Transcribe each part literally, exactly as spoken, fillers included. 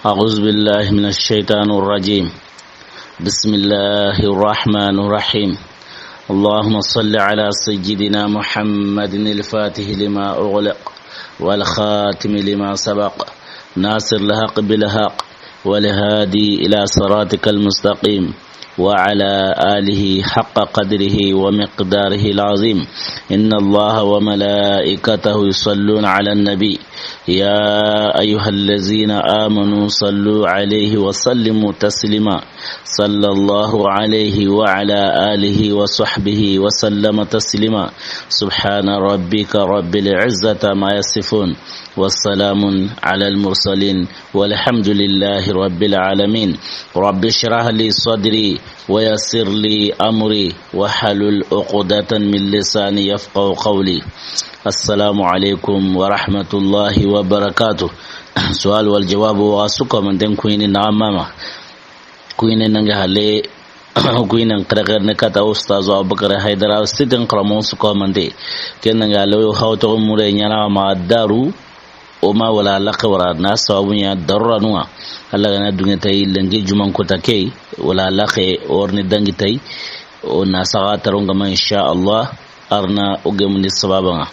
أعوذ بالله من الشيطان الرجيم. بسم الله الرحمن الرحيم. اللهم صل على سيدنا محمد الفاتح لما أغلق والخاتم لما سبق ناصر الحق بالحق والهادي إلى صراطك المستقيم وعلى آله حق قدره ومقداره العظيم. إن الله وملائكته يصلون على النبي، يا أيها الذين آمنوا صلوا عليه وسلموا تسليما. صلى الله عليه وعلى آله وصحبه وسلم تسليما. سبحان ربك رب العزة عما يصفون، وسلام على المرسلين، والحمد لله رب العالمين. رب اشرح لي صدري ويسر لي أمري واحلل عقدة من لساني يفقهوا قولي. السلام عليكم ورحمة الله وبركاته. سؤال والجواب واسكو من دين كويني نعم ماما. Kuyine nange hale, kuyine nkerekere ne kata Ustazu Abubakar Haydara, siten karamo su ko mande. Ken nange hale, o haw to mure ɲana ma daru, o ma wala laqe wara na sababu ɲa darura nuwa. Allah gana dunge tay lengi juman ko ta key, wala laqe orni dangi tay, o na saga taronga ma insha Allah. Arna o gemundi sababanga.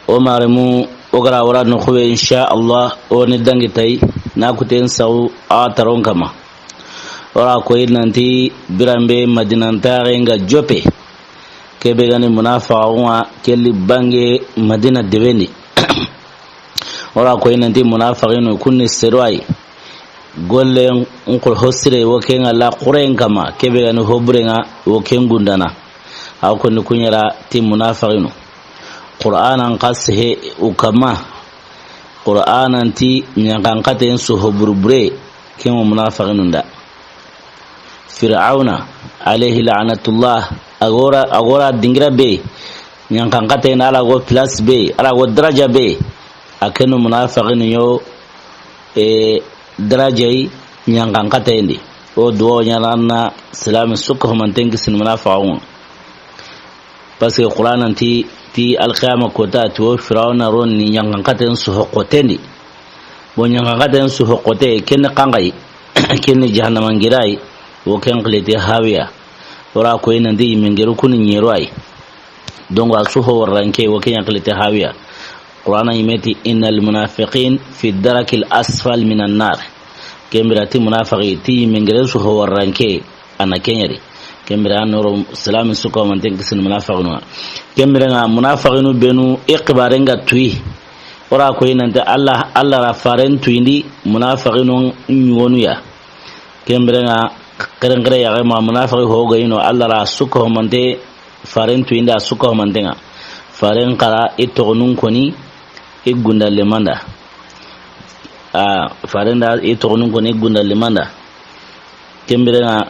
O maremu, o gara wara no xuwe, insha Allah, o ni dangi tay, na kuten saw a taron kama. Ora koy nanti birambe Madina ntare nga jope. Kebe gani munafaqa wa kelli bange Madina debendi. Ora koy nanti munafaqinu kunni serwai. Golle nkol hosire wo kenga la Qur'an kama, kebe gani hoburenga wo kengundana. Aw konni kuɲara ti munafaqinu. Qur'anan xa sehe u kama. Qur'anan ti ɲankanxaten su hoburubure, kemo munafaqinu nda. Fir'auna, alayhi la'natullah, agora, agora dingira be, ɲankanxaten ala go place be, ala go daraja be, a kenu munafaqinu yo, e, darajay ɲankanxaten di. O duwa ɲana na silami sukka humanten kisini munafaqun. Parce que Qur'an ti, ti alqiyama kota, ti wo Firawna ron ni ɲankanxaten su hokotendi. Bon, ɲankanxaten su hokote, ken kangai, ken jahannama ngirai, wo ken qilete hawiya. Ora koy nanti yimengeru kuni ɲero ay. Donc a su ho warranke, wo ken qilete hawiya. Qur'ana yimeti, innal munafiqin fi darakil asfal minan nar. Kembira ti munafaqi, ti yimengere su ho warranke, ana kenyari. Kembira noro salami suko manten kisin munafaqinu. Kembira nga munafaqinu benu iqbare nga tui. Ora koy nanti Allah, Allah ra faren tuindi munafaqinu ɲugonuya. Kembira nga keren kere ya ma munafaqi ho gayino Allah ra suko mante faren tuindi a suko mantenga. Faren kara itogonun koni igunda lemanda. A faren da itogonun koni igunda lemanda. Kembira nga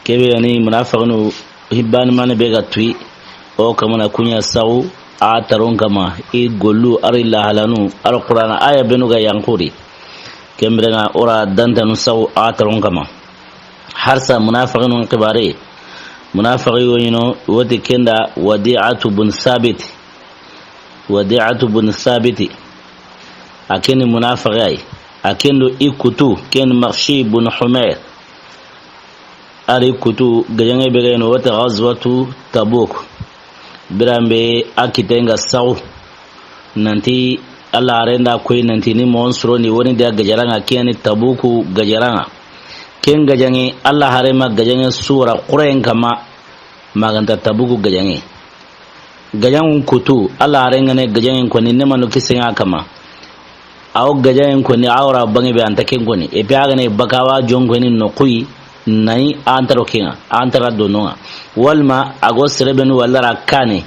kebe yani munafaqinu hibbani mane be ga tui. O kamana kunya sawu a taron kama i gollu ari lahalanu alqur'ana aya benu ga yankuri. Kembira nga ora dantanu sawu a taron kama. Harsa munafaqinu kibare. Munafaqi yoyino woti kenda Wadi'atu bun Sabit. Wadi'atu bun Sabiti. A keni munafaqi ay. A kendo i kutu ken Makhshi bun Humayr. Ari kutu gajange be gayno wata ghazwatu Tabuk. Birambe a kitenga saw. Nanti Allah arenda koy nanti ni mon suro ni woni da gajaranga kiyani Tabuku gajaranga. Ken gajange Allah harema gajange sura Qur'an kama maganta Tabuku gajange. Gajangun kutu, Allah arengane gajangen koni ne manu kisenga kama. Aw gajangen koni awra bangi be anta ken koni. E pe agane bakawa jon koni no kuyi nai antaro kenga, antara dononga. Walma ago serebenu wallara kane.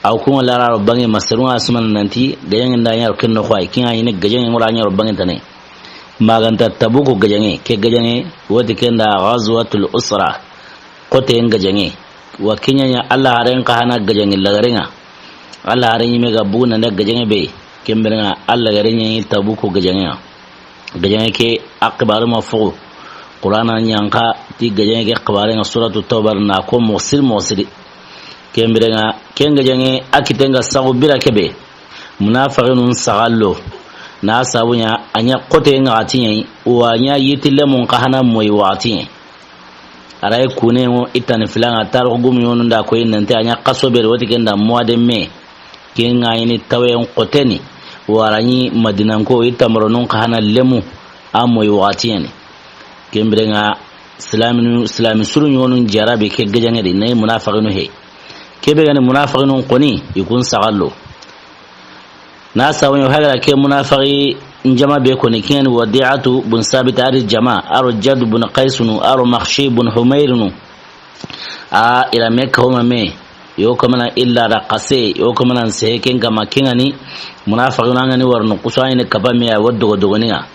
Aw kun wallara ro bangi maserunga asman nanti gajangen da nyaro ken no khwai kinga yine gajangen wala nyaro bangi tane. Maganta Tabuku gajange, ke gajange woti kenda Ghazwatul Usra. Kote gajange. Wa kiɲaɲa Allah haren ka hana gajangi lagarenga. Allah haren yime ga buguna nda gajange be. Kemberenga Allah gare ɲi Tabuku gajange. Gajange ke akibaru ma fugu. Qur'ana ɲanka ti gajange ke akibarenga suratu Tawbar na ko mosir mosiri. Kemberenga ken gajange akitenga sagu bira kebe. Munafaqinun sagallo. Na sabu ɲa, a ɲa xote ŋa waxati ɲa yi, wa ɲa yitille mun xa hana moyi waxati ɲa yi. A ra yi kune ŋo i tani filaŋa, tarixu gumu ɲonu nda koyi nanti a ɲa xaso beri woti ken da mois de mai. Ken ŋa yi ni tawen xote ni, wa ra ɲi Madinanko i tamaronun xa hana lemu a moyi waxati ɲa ni. Ken bire ŋa silaminu, silami suru ɲonu jarabi ke gajaŋe di, na yi munafaxinu he. Ke be ga ni munafaxinu xoni, i kun saxallo. Na sabu ɲa hagara ke munafaxi jama be koni, ken Wadi'atu bun Sabit a ri jama, a ro Jaddu bun Qaysunu, a ro Maxshi bun Humayrinu. A ira me kawma me, yo kamana illa da qase, yo kamana se ken kama ken ŋa ni munafaxinu ŋa ni warnu kusa ni kaba me a wa dogo dogo ni ŋa.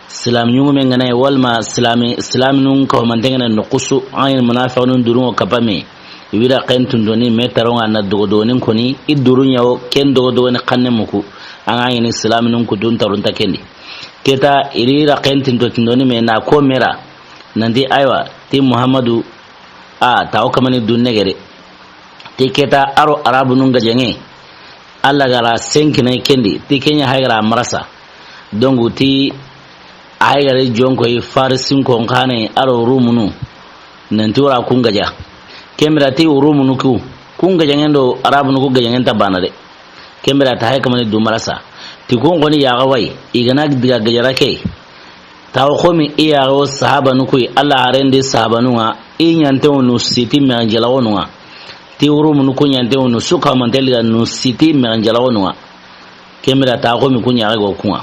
Silam ɲuŋu me ŋa na yi, walma silami, silaminun ka ho manten ŋa na noxusu, a yi munafaxinun durun ŋo kaba me. I wira ken tundoni me taron ŋa na dogo dogo ni koni, i durun ɲa wo ken dogo dogo ni xanne muku. A ŋa yi ni silaminun kutun tarun ta ken di. Keta i ri ra ken tindo tundoni me na ko mera. Nanti aywa, ti Muhammadu, a, ta o kamani dunne gere. Ti keta a ro Arabunun gajaŋe. Alla ga ra senkinay ken di, ti ken ɲa hagara marasa. Donc ti a hagara jonko yi Farisin ko xane a ro Rumunu. Nanti wara kun gaja. Ken bire ti Rumunu ku, kun gajaŋen do Arabunu ku gajaŋen ta bana de. Ken bire ta hay kamani du marasa. Ti kun xoni ya ga wa yi, i ga na diga gajara ke. Tawo xomi i ya wo sahabanu kuyi, Alla haren di sahabanu ŋa, i ɲante wonu siti me anjala wonu ŋa. Ti Rumunu ku ɲante wonu suka manteli ga nu siti me anjala wonu ŋa. Ken bire ta xomi ku ɲa ga go ku ŋa.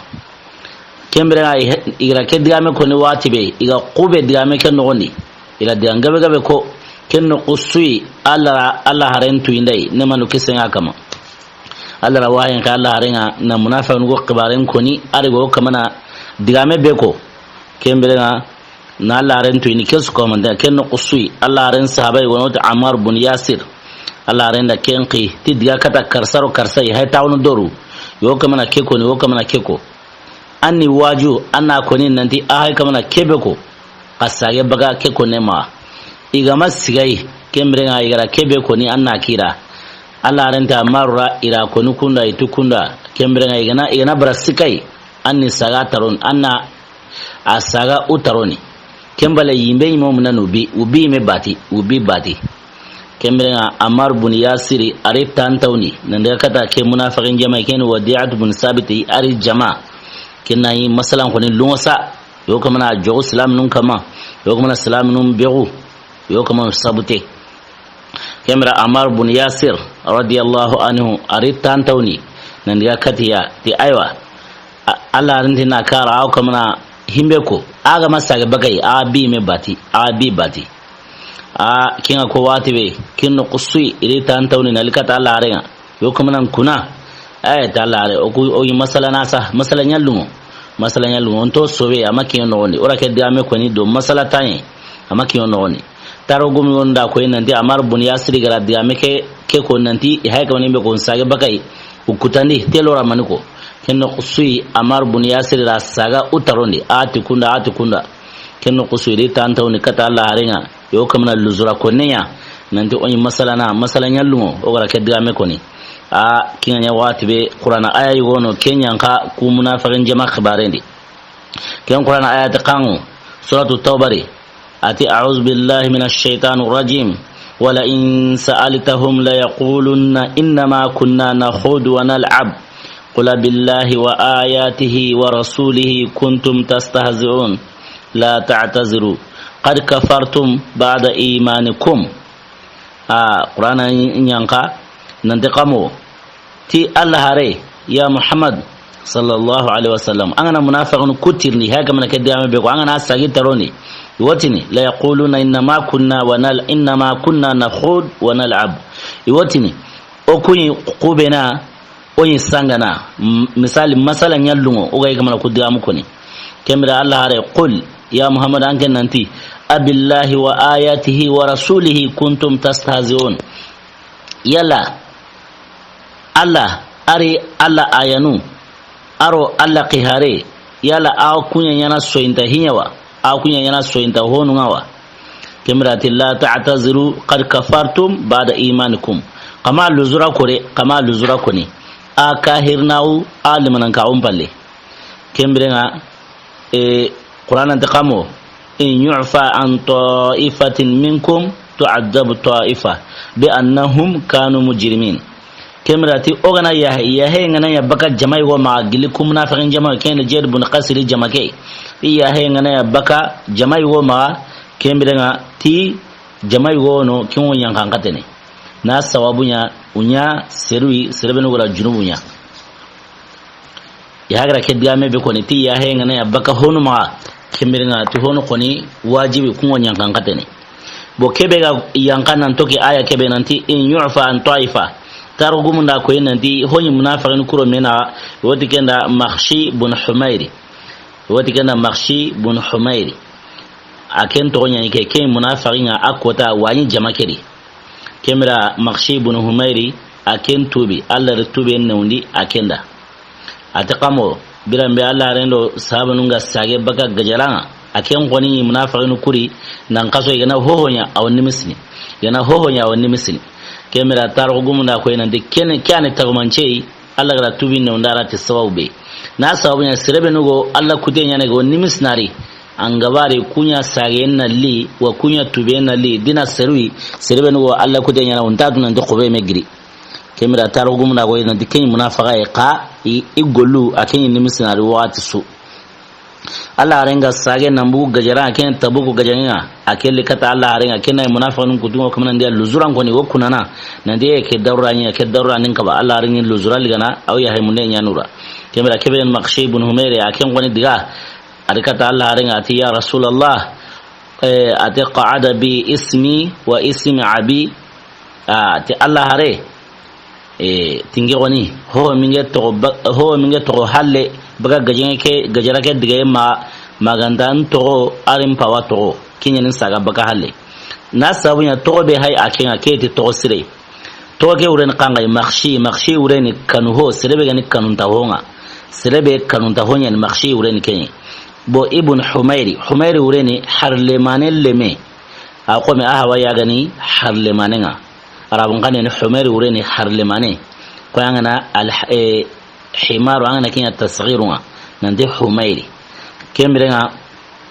Ken bire ŋa i he-, i ga ra ke digame koni wati be, i ga xube digame ke noxon di. I la digan gabe gabe ko, ken noxu su yi, Alla ra, Alla haren tu indai, ne manu kisen ŋa kama. Alla ra wahin ka Alla haren ŋa na munafiqun go xibaren koni, a ri go kamana digame be ko. Ken bire ŋa na Alla haren tu ini kesu ko mande, ken noxu su yi, Alla haren sahaba yi wono ti Ammar bun Yasir. Alla haren da ken xi, ti diga kata karsa ro karsa yi, hay tawnu doru. Yo kamana ke koni, yo kamana ke ko. An ni waju, an na koni nanti a hay kamana ke be ko. Xa sage baga ke ko ne ma. I ga ma sigay, ken bire ŋa i ga ra ke be koni an na kira. Alla haren ta marura i ra koni kunda, i tu kunda. Ken bire ŋa i ga na, i ga na bara sikay. An ni saga taron, an na a saga u taroni. Ken bale yimbe yimo muna nu bi, u bi me bati, u bi bati. Ken bire ŋa Ammar bun Yasiri a ri tantawni, nan daga kata ke munafiqin jama ken Wadi'atu bun Sabiti a ri jama. Ken na yi masalan koni lungo sa, yo kamana jogo silaminun kama, yo kamana silaminun begu, yo kamana sabute. Ken bire Ammar bun Yasir radiyallahu anhu a ri tantawni, nan daga katiya, ti aywa, A-, Alla haren ti na kara aw kamana himbe ko. A ga ma sage bagay, a bi me bati, a bi bati. A, ken ŋa ko wati be, ken noxu su yi, i ri tantawni na li kata Alla haren ŋa. Yo kamana kuna. Ay, ta Alla hare, o ku, o yi masala na sa, masala ɲallungo. Masala ɲallungo, on to sobe, a ma ken noxon di. O ra ke digame koni do masala taɲe, a ma ken noxon di. Taro gumi wonda koy nanti Ammar bun Yasiri ga ra digame ke, ke ko nanti, i hay kamani be ko sage bagay, u kutandi, telo ra mani ko. Ken noxu su yi Ammar bun Yasiri ra saga u tarondi, a ti kunda, a ti kunda. Ken noxu su yi i ri tantawni kata Alla haren ŋa, yo kamana luzura konne ɲa, nanti o yi masala na, masala ɲallungo, o ga ra ke digame koni. A, ken ŋa ɲa wati be, Qur'ana aya yi wono, ken ɲa xa ku munafiqin jama xibaren di. Ken Qur'ana ayati xanŋu, Suratu Tawba ri, a ti, أعوذ بالله من الشيطان الرجيم. ولئن سألتهم ليقولن إنما كنا نخوض ونلعب. قل بالله وآياته ورسوله كنتم تستهزئون. لا تعتذروا قد كفرتم بعد إيمانكم. A, Qur'ana ɲa xa, nanti kamo. Ti Alla hare, ya Muhammad, sallallahu alaihi wasallam. An ga na munafiqun kutirni, hay kamana ke digame be ko, an ga na sagi taroni. I wa tini, ليقولن إنما كنا ونل-، إنما كنا نخوض ونلعب. I wa tini, o ku yi xubena, o yi sangana. M-, misali, masala ɲallungo, o ga yi kamana ku digamu koni. Ken bire Alla hare, قل, ya Muhammad, an ke nanti, أبالله وآياته ورسوله كنتم تستهزئون. Yala, Alla, a ri Alla ayanu, a ro Alla xihare, yala a ku ɲa ɲaana soyinta hiɲa wa, a ku ɲa ɲaana soyinta honu ŋa wa. Ken bire a ti, لا تعتذروا قد كفرتم بعد إيمانكم. Xa ma luzura kore, xa ma luzura koni. A kahirnawu, a limananka on palle. Ken biren ŋa, e, Qur'ana nta xa mo, "In yu'fa an ta'ifatin minkum tu'adhdhabu ta'ifa bi annahum kanu mujrimin." Ken bire ti o ga na yahe, yahe ga na ya baka jama yogo maxa, gilli ku munafiqin jama, ken ni Zaid bun Qasiri jama ke. I yahe ga na ya baka jama yogo maxa, ken biren ŋa ti jama yogo no, ken wo ɲankan xatene. Na sababu ɲa, u ɲa seruwi, sere be nu ga ra junubu ɲa. Ya hagira ke digame be koni ti yahe ga na ya baka honu maxa, ken biren ŋa ti honu koni wajibi, kun wo ɲankan xatene. Bo ke be ga yanqa nan toki aya ke be nanti, "In yu'fa an ta'ifa." Taarixu gumun da koyi nanti, ho ɲi munafiqin kuro mena, woti ken da Makhshi bun Humayri. Woti ken da Makhshi bun Humayri. A ken toxo ɲa ni ke, ken munafiqin ŋa a kota wa ɲi jama ke di. Ken bire Makhshi bun Humayri, a ken tubi, Alla da tuben newndi a ken da. A ti xa mo, biran be Alla haren do sahabanun ga sage baka gajaran ŋa, a ken koni munafiqinu kuri, nan xaso i ga na hoho ɲa a wo nimisini. I ga na hoho ɲa a wo nimisini. Ken bire taarixu gumun da koyi nanti ken, ke ya ni tagumance yi, Alla ga ra tubi ne, o nda ra ti sababu be. Na sababu ɲa sere be nu go Alla kute ɲa ne go nimisini a ri. An ga bari ku ɲa sage na li, wa ku ɲa tube na li, dina seruwi, sere be nu go Alla kute ɲa ne, o nta tu nanti xobe me giri. Ken bire taarixu gumun da koyi nanti ken ɲi munafiqa yi xa, i, i gollu, a ken ɲi nimisini a ri waxati su. Alla haren ga sage nan bugu gajaran ŋa, ken Tabuku gajaŋen ŋa, a ke li kata Alla haren ŋa, ken na munafiqinun kutu ŋo kamana ndiya luzuran koni wo kunana, nanti e ke darura ɲi, ke darura nin kaba, Alla haren ŋa luzura ligana, a wo yahe munde ɲa nu ra. Ken bire ke be Makhshi bun Humayri, a ken koni diga, a ri kata Alla haren ŋa, a ti, "Ya Rasulallah, eh, a ti qa'ada bi ismi wa ismi abi." A ti Alla hare, e, ti n ke koni, ho mi n ke toxo ba-, ho mi n ke toxo halle, baka gajaŋe ke, gajara ke digaye ma, ma ga nta n toxo, a ri n pawa toxo, ken ɲa ni n saga baka halle. Na sabu ɲa toxo be hay a ken ŋa ke ti toxo sire. Toxo ke wure ni xa ŋa yi Makhshi, Makhshi wure ni kanu ho, sere be ga ni kanunta ho ŋa. Sere be kanunta ho ɲa ni Makhshi wure ni ken ɲa. Bo Ibn Humayri, Humayri wure ni harlemane leme. A xo me a hawa ya ga ni harlemane ŋa. Arabun xannen ni Humayri wure ni harlemane. Ko ya ŋa na al, eh, himaru, a ŋa na ken ɲa tasghiru ŋa. Nanti Humayri. Ken bire ŋa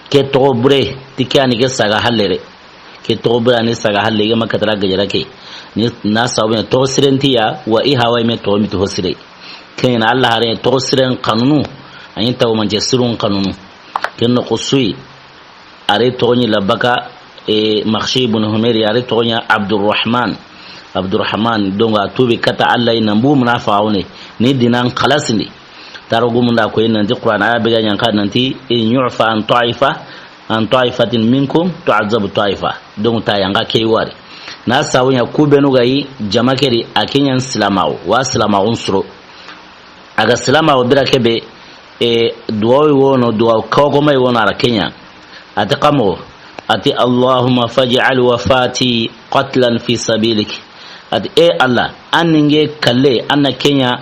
ke toxo bure, ti ke ya ni ke saga halle re. Ke toxo bure a ni saga halle, i ga ma katara gajara ke. Ni na sabu ɲa toxo siren ti ya, wa i hawa i me toxo miti ho sire. Ken ɲa na Alla haren toxo siren kanunu, a ɲi tagumance sirun kanunu. Ken noxo su yi, a ri toxo ɲi la baka, e, Makhshi bun Humayri, a ri toxo ɲa Abdurrahman. Abdurrahman, donc a tubi kata Alla yi nan bugu munafiqawune, ni dinan xalasindi. Taarixu gumun da koyi nanti Qur'an aya be ga yanqa nanti, "In yu'fa an ta'ifa, an ta'ifatin minkum tu'adhdhabu ta'ifa." Donc ta yanqa ke wari. Na sabu ɲa ku be nu ga yi jama ke di, a ken ɲa ni silamaxu, wa silamaxun suro. A ga silamaxu bire ke be, e, duwawu wono, duwawu kawkomay wono a ra ken ɲa. A ti xa mo, a ti, "Allahumma faj'al wafati qatlan fi sabilik." A ti, e Alla, an ni n ke kalle, an na ken ɲa,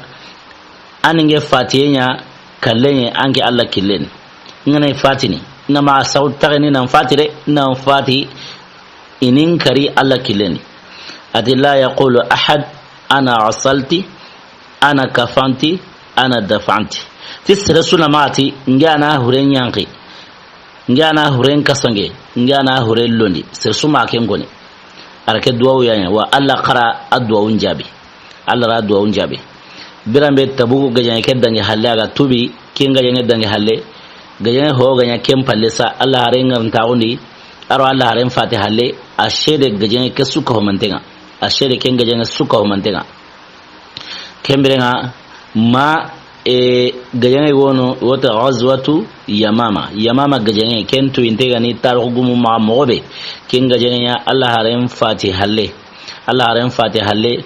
an ni n ke fatiye ɲa kalle ɲa, an ke Alla killen. N ga na fatini, na ma saw taxe ni nan fati de, nan fati i ni n kari Alla killen. A ti, "La yaqulu ahad ana asalti, ana kafanti, ana dafanti." Ti sere su na ma ti, n ke a na hure ɲanki, n ke a na hure kasange, n ke a na hure londi. Sere su ma ken koni. A ra ke duwawu ya ɲa, wa Alla xa ra a duwawun jaabi. Alla ra a duwawun jaabi. Biran be Tabuku gajaŋe ke dangi halle, a ga tubi, ken gajaŋe dangi halle. Gajaŋe ho ga ɲa ken palle sa, Alla haren ŋa nta gundi, a ro Alla haren fati halle, a sede gajaŋe ke su ka ho manten ŋa. A sede ken gajaŋe su ka ho manten ŋa. Ken bire ŋa ma, e, gajaŋe wono, wota Ghazwatu Yamama. Yamama gajaŋe, ken tu inte ga ni taarixu gumu maxa moxo be. Ken gajaŋe ɲa Alla haren fati halle. Alla haren fati halle,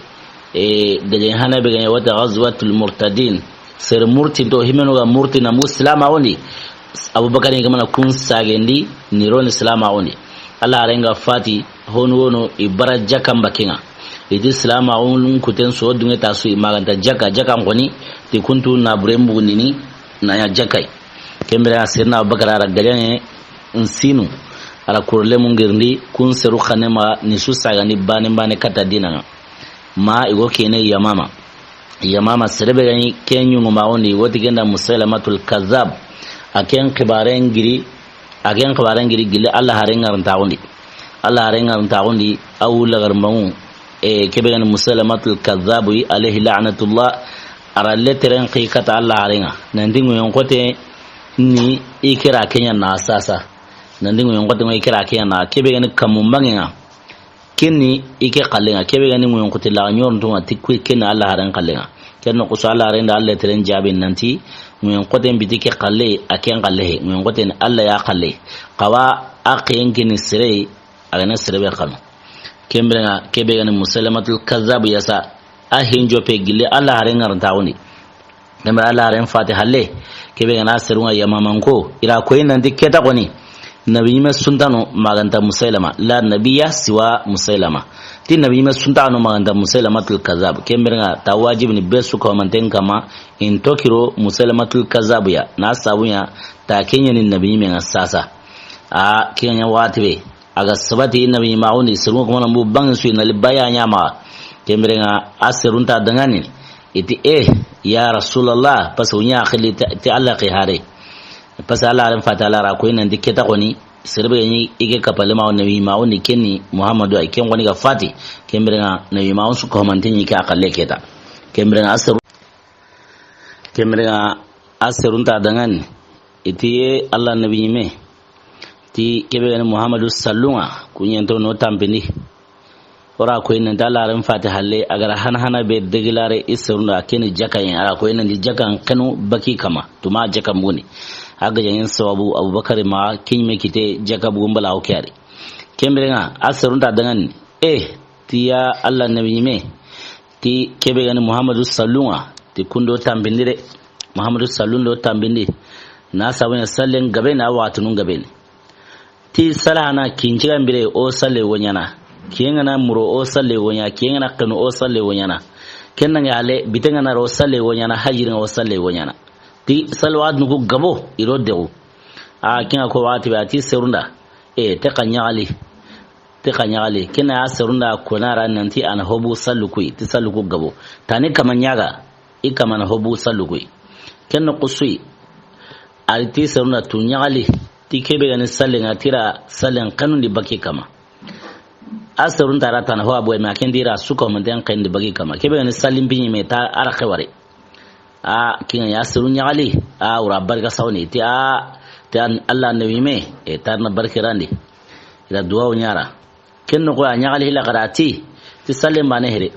e, gajaŋe hana be ga ɲa wota Ghazwatul Murtadin. Sere murti do himenu ga murti na mu silamaxundi. Abubakar ni kamana kun sagendi, ni ro ni silamaxundi. Alla haren ga fati, honu wono, i bara jaka n baken ŋa. I ti silamaxun kuten so dunge ta su, i ma ga nta jaka, jaka n koni, ti kuntu na bure mbugundini, na ɲa jaka yi. Ken bire a sirna Abubakar a ra gajaŋe n sinu, a ra kurle mungirndi, kun seru xanne ma ni su sagandi bane bane kata dina ŋa. Ma i go kene Yamama. Yamama sere be ga ni ken ɲuŋu maxundi, woti ken da Musaylamatul Kazzab. A ken xibaaren giri, a ken xibaaren giri gilli Alla haaren ŋarantaxundi. Alla haaren ŋarantaxundi, a wulla garmaŋu, e, ke be ga ni Musaylamatul Kazzabu yi, alayhi la'natullah, a ra leteren xi kata Alla haaren ŋa. Nanti ŋuyen xote ni i kira ke ɲa na sasa. Nanti ŋuyen xote ŋo i kira ke ɲa na, ke be ga ni kamu mbaŋe ŋa. Ken ni i ke xalle ŋa, ke be ga ni ŋuyen xote la ɲoronto ŋa, ti ku ken ni Alla haaren xalle ŋa. Ken noxo su Alla haaren da Alla teren jaabi nanti, ŋuyen xoten biti ke xalle, a ken xalle he, ŋuyen xoten Alla ya xalle. Xawa a ken ken ni sere, a ga na sere be xanu. Ken biren ŋa, ke be ga ni Musaylamatul Kazzabu ya sa, a hinjo pe gilli Alla haaren ŋarantaxundi. Ken biren Alla haaren fati halle, ke be ga na serun ŋa Yamamanko, i ra koyi nanti ke ta xoni, nabi ɲime suntano ma ga nta Musaylama, la nabiyya siwa Musaylama. Ti nabi ɲime suntano ma ga nta Musaylamatul Kazzab. Ken biren ŋa ta wajibini be su ko manten kama, in tokiro Musaylamatul Kazzabu ya, na sabu ɲa ta ke ɲa ni nabi ɲime ŋa sasa. A ke ɲa waxati be. A ga sabati nabi maxundi, serun ŋa kuma na mbu baŋe su i na li baya ɲa maxa. Ken biren ŋa a serun ta daŋani. I ti, eh, ya Rasulallah, parce que ɲa xili ti, ti Alla ke haare. Parce que Alla haaren fati Alla ra koyi nanti ke ta xoni, sere be ga ni i ke kapale maxu nabi maxundi ken ni Muhammadu ay ken xoni ga fati. Ken biren ŋa nabi maxun su ko manten ɲi ke a xalle ke ta. Ken biren ŋa a seru Ken biren ŋa a serun ta daŋani. I ti ye Alla nabi ɲime. Ti ke be ga ni Muhammadu sallun ŋa, ku ɲento no tampindi. O ra koyi nanti Alla haaren fati halle, a ga ra hana hana be degilare i serun da, a ke ni jaka ɲa, a ra koyi nanti jaka n xenu baki kama, tuma jaka mbuni. A ga jaŋen sababu Abubakar ma ke ɲime kite jaka bugun bala o ke a ri. Ken biren ŋa a serun ta daŋani. Eh, ti ya Alla nabi ɲime. Ti ke be ga ni Muhammadu sallun ŋa, ti kundo tampindi de. Muhammadu sallun do tampindi. Na sabu ɲa sallen gabe na waxatunun gabe ni. Ti sala hana kincigan bire o salle wo ɲaana. Kiyen ga na muro o salle wo ɲaana, kiyen ga na xenu o salle wo ɲaana. Ken naŋa ale, biten ga na ro o salle wo ɲaana, hajirin ŋa o salle wo ɲaana. Ti salwa nuku gabo, i ro dexu. A ken ŋa ko waxati be a ti serun da. E, te xa ɲaxali. Ti xa ɲaxali. Ken na ya serun da ko na ra nanti a na hobu sallu kuyi, ti sallu ku gabo. Tani kama ɲaga, i kama na hobu sallu kuyi. Ken noxo su yi. A ri ti serun da tu ɲaxali. Ti ke be ga ni sallen ŋa ti ra sallen xenun di baki kama. A serun ta ra tana ho a boy ma ken di ra su ko manten xen di baki kama. Ke be ga ni sallin bi ɲime ta a ra xeware. A ken ŋa ya seru ɲaxali. A wura barika sawni ti a ti an Alla nabi me e tar na barke randi. I ra duwawu ɲa ra. Ken noxo a ɲaxali hilla xara ti ti sallen bane here.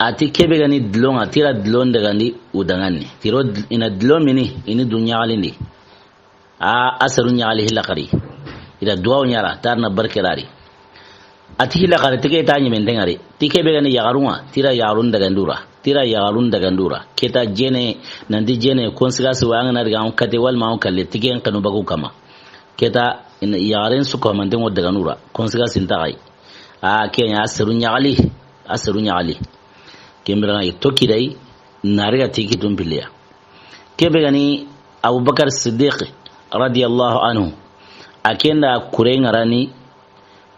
A ti ke be ga ni dilon ŋa ti ra dilon dagandi u daŋani. Ti ro i na dilon mini i ni du ɲaxalindi. A, a seru ɲaxali hilla xari. I da duwawu ɲa ra, tar na barke rari. A ti hilla xari, ti ke ta ɲimen teŋari. Ti ke be ga ni yaxarun ŋa, ti ra yaxarun dagandu ra. Ti ra yaxarun dagandu ra. Ke ta jene, nanti jene, konsigasi wa an ga na daga an kate walma an kalle, ti ke n xenu bagu kama. Ke ta, in, yaxaren su ko manten ŋo daganu ra. Konsigasi nta xay. A, ke ɲa a seru ɲaxali. A seru ɲaxali. Ken biren ŋa i toki day, na ri ga ti kitun piliya. Ke be ga ni Abubakar Siddiq radiyallahu anhu, a ken da kure ŋarani,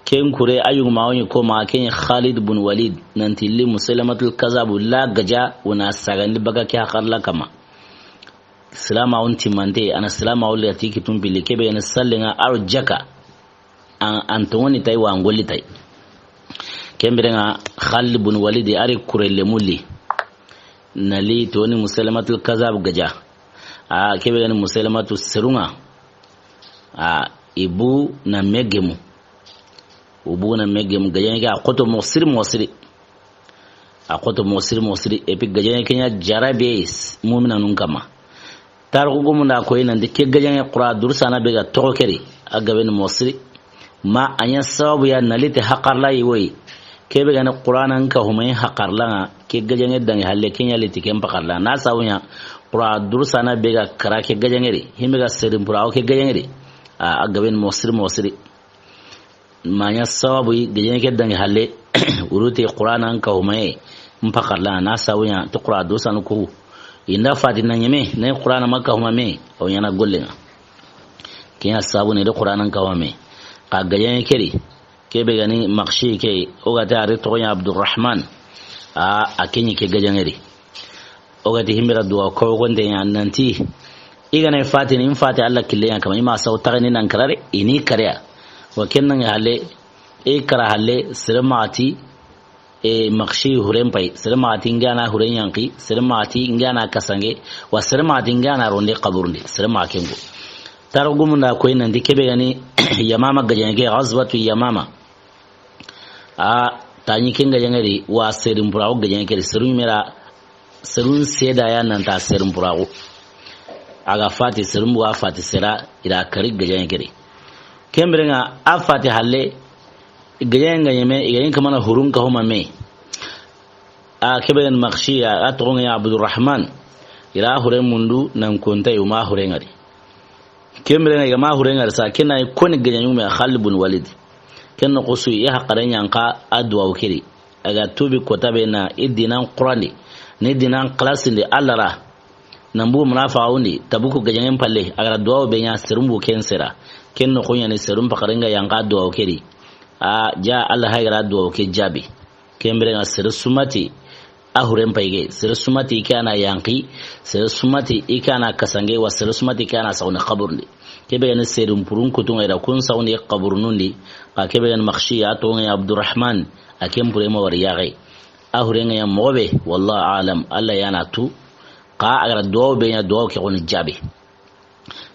ken kure a yugu ma woni ko ma ken Khalid bun Walid, nanti li Musaylamatul Kazabu la gaja, wona sagandi baga ke hakarla kama. Silama on timante, a na silama wuli a ti kitun pili, ke be ga ni sallen ŋa aro jaka. An, an toŋoni tay wa an golli tay. Ken biren ŋa Khalid bun Walid a ri kure lemulli. Na li toni Musaylamatul Kazab gaja. A, ke be ga ni Musaylamatu serun ŋa. A, i bu na megemu. U bu na megemu. Gaja ɲa ke a xoto moxo siri moxo siri. A xoto moxo siri moxo siri. Et puis gaja ɲa ke ɲa jarabe muminanun kama. Tarixu gumu nda koyi nanti ke gajaŋe Qur'an durusana be ga toxo keri, a gabe ni moxo siri. Ma a ɲa sababu ya na li ti hakarla yi woyi. Ke be ga ni Qur'ana n ka humayi hakarla ŋa, ke gajaŋe dangi halle ke ɲa li ti ken pakarla. Na sabu ɲa Qur'an durusana be ga kara ke gajaŋe ri, himbe ga serin pura o ke gajaŋe ri. A, a gabe ni moxo siri moxo siri. Ma ɲa sababu yi, gajaŋe ke dangi halle, wuru ti Qur'ana n ka humaye, n pakarla, na sabu ɲa ti Qur'an durusanu ku. I nda fati na ɲeme, na Qur'ana ma ka humame, o ɲa na golle ŋa. Ke ɲa sababu ne de Qur'ana n ka humame. Xa gajaŋe keri, ke be ga ni Maxshi ke, o ga ta a ri toxo ɲa Abdurrahman. A, a ke ɲi ke gajaŋe di. O ga ti himbira duwa ko gonte ɲa nanti, i ga na i fati ni, i fati Alla kille ɲa kama, i ma saw taxini nan karare, i ni kariya. Wa ken naŋa halle, i kara halle, sere maxa ti, e, maxi huren pay, sere maxa ti n ga na huren yanqi, sere maxa ti n ga na kasange, wa sere maxa ti n ga na ronde xaburundi, sere maxa ken ko. Taro gumunda koy nanti kebe ga ni Yamama gajaŋe ke, Ghazwatu Yamama. A, ta ɲi ken gajaŋe di, wa serin puraxu gajaŋe ke di, serun mera, serun seda ya nanta serin puraxu. A ga fati, serun bu ga fati sera, i da kari gajaŋe ke di. Ken biren ŋa, a fati halle, gajaŋe ŋa ɲeme, i ga ɲi kamana hurun ka huma me. A, kebe ga ni Maxi ya, a toxo ŋa ya Abdurrahman. I da huren mundu nan konta yu ma huren ŋa di. Ken biren ŋa i ga ma huren ŋa di sa, ken na i koni gajaŋu me Khalid bun Walid. Ken noxo su i haqaren yanqa a duwawu ke di. A ga tubi kota be na i dinan xurandi, ni dinan xalasindi Alla ra. Nan bu munafaxundi, Tabuku gajaŋen palle, a ga ra duwawu be ɲa serun bu ken sera. Ken noxo ɲa ni serun paxaren ga yanqa a duwawu ke di. A ja Alla hay ga ra duwawu ke jaabi. Ken biren ŋa sere sumati a huren pay ge, sere sumati i ke a na yanqi, sere sumati i ke a na kasange, wa sere sumati i ke a na saxuni xaburundi. Kebe ga ni serin purun kutu ŋa i da kun saxuni xaburunun di, xa kebe ga ni Maxi ya toxo ŋa ya Abdurrahman, a ken pure ma wari yaxe. A huren ŋa ya moxo be, wallahu alam, Alla ya na tu, xa a ga ra duwawu be ɲa duwawu ke xoni jaabi.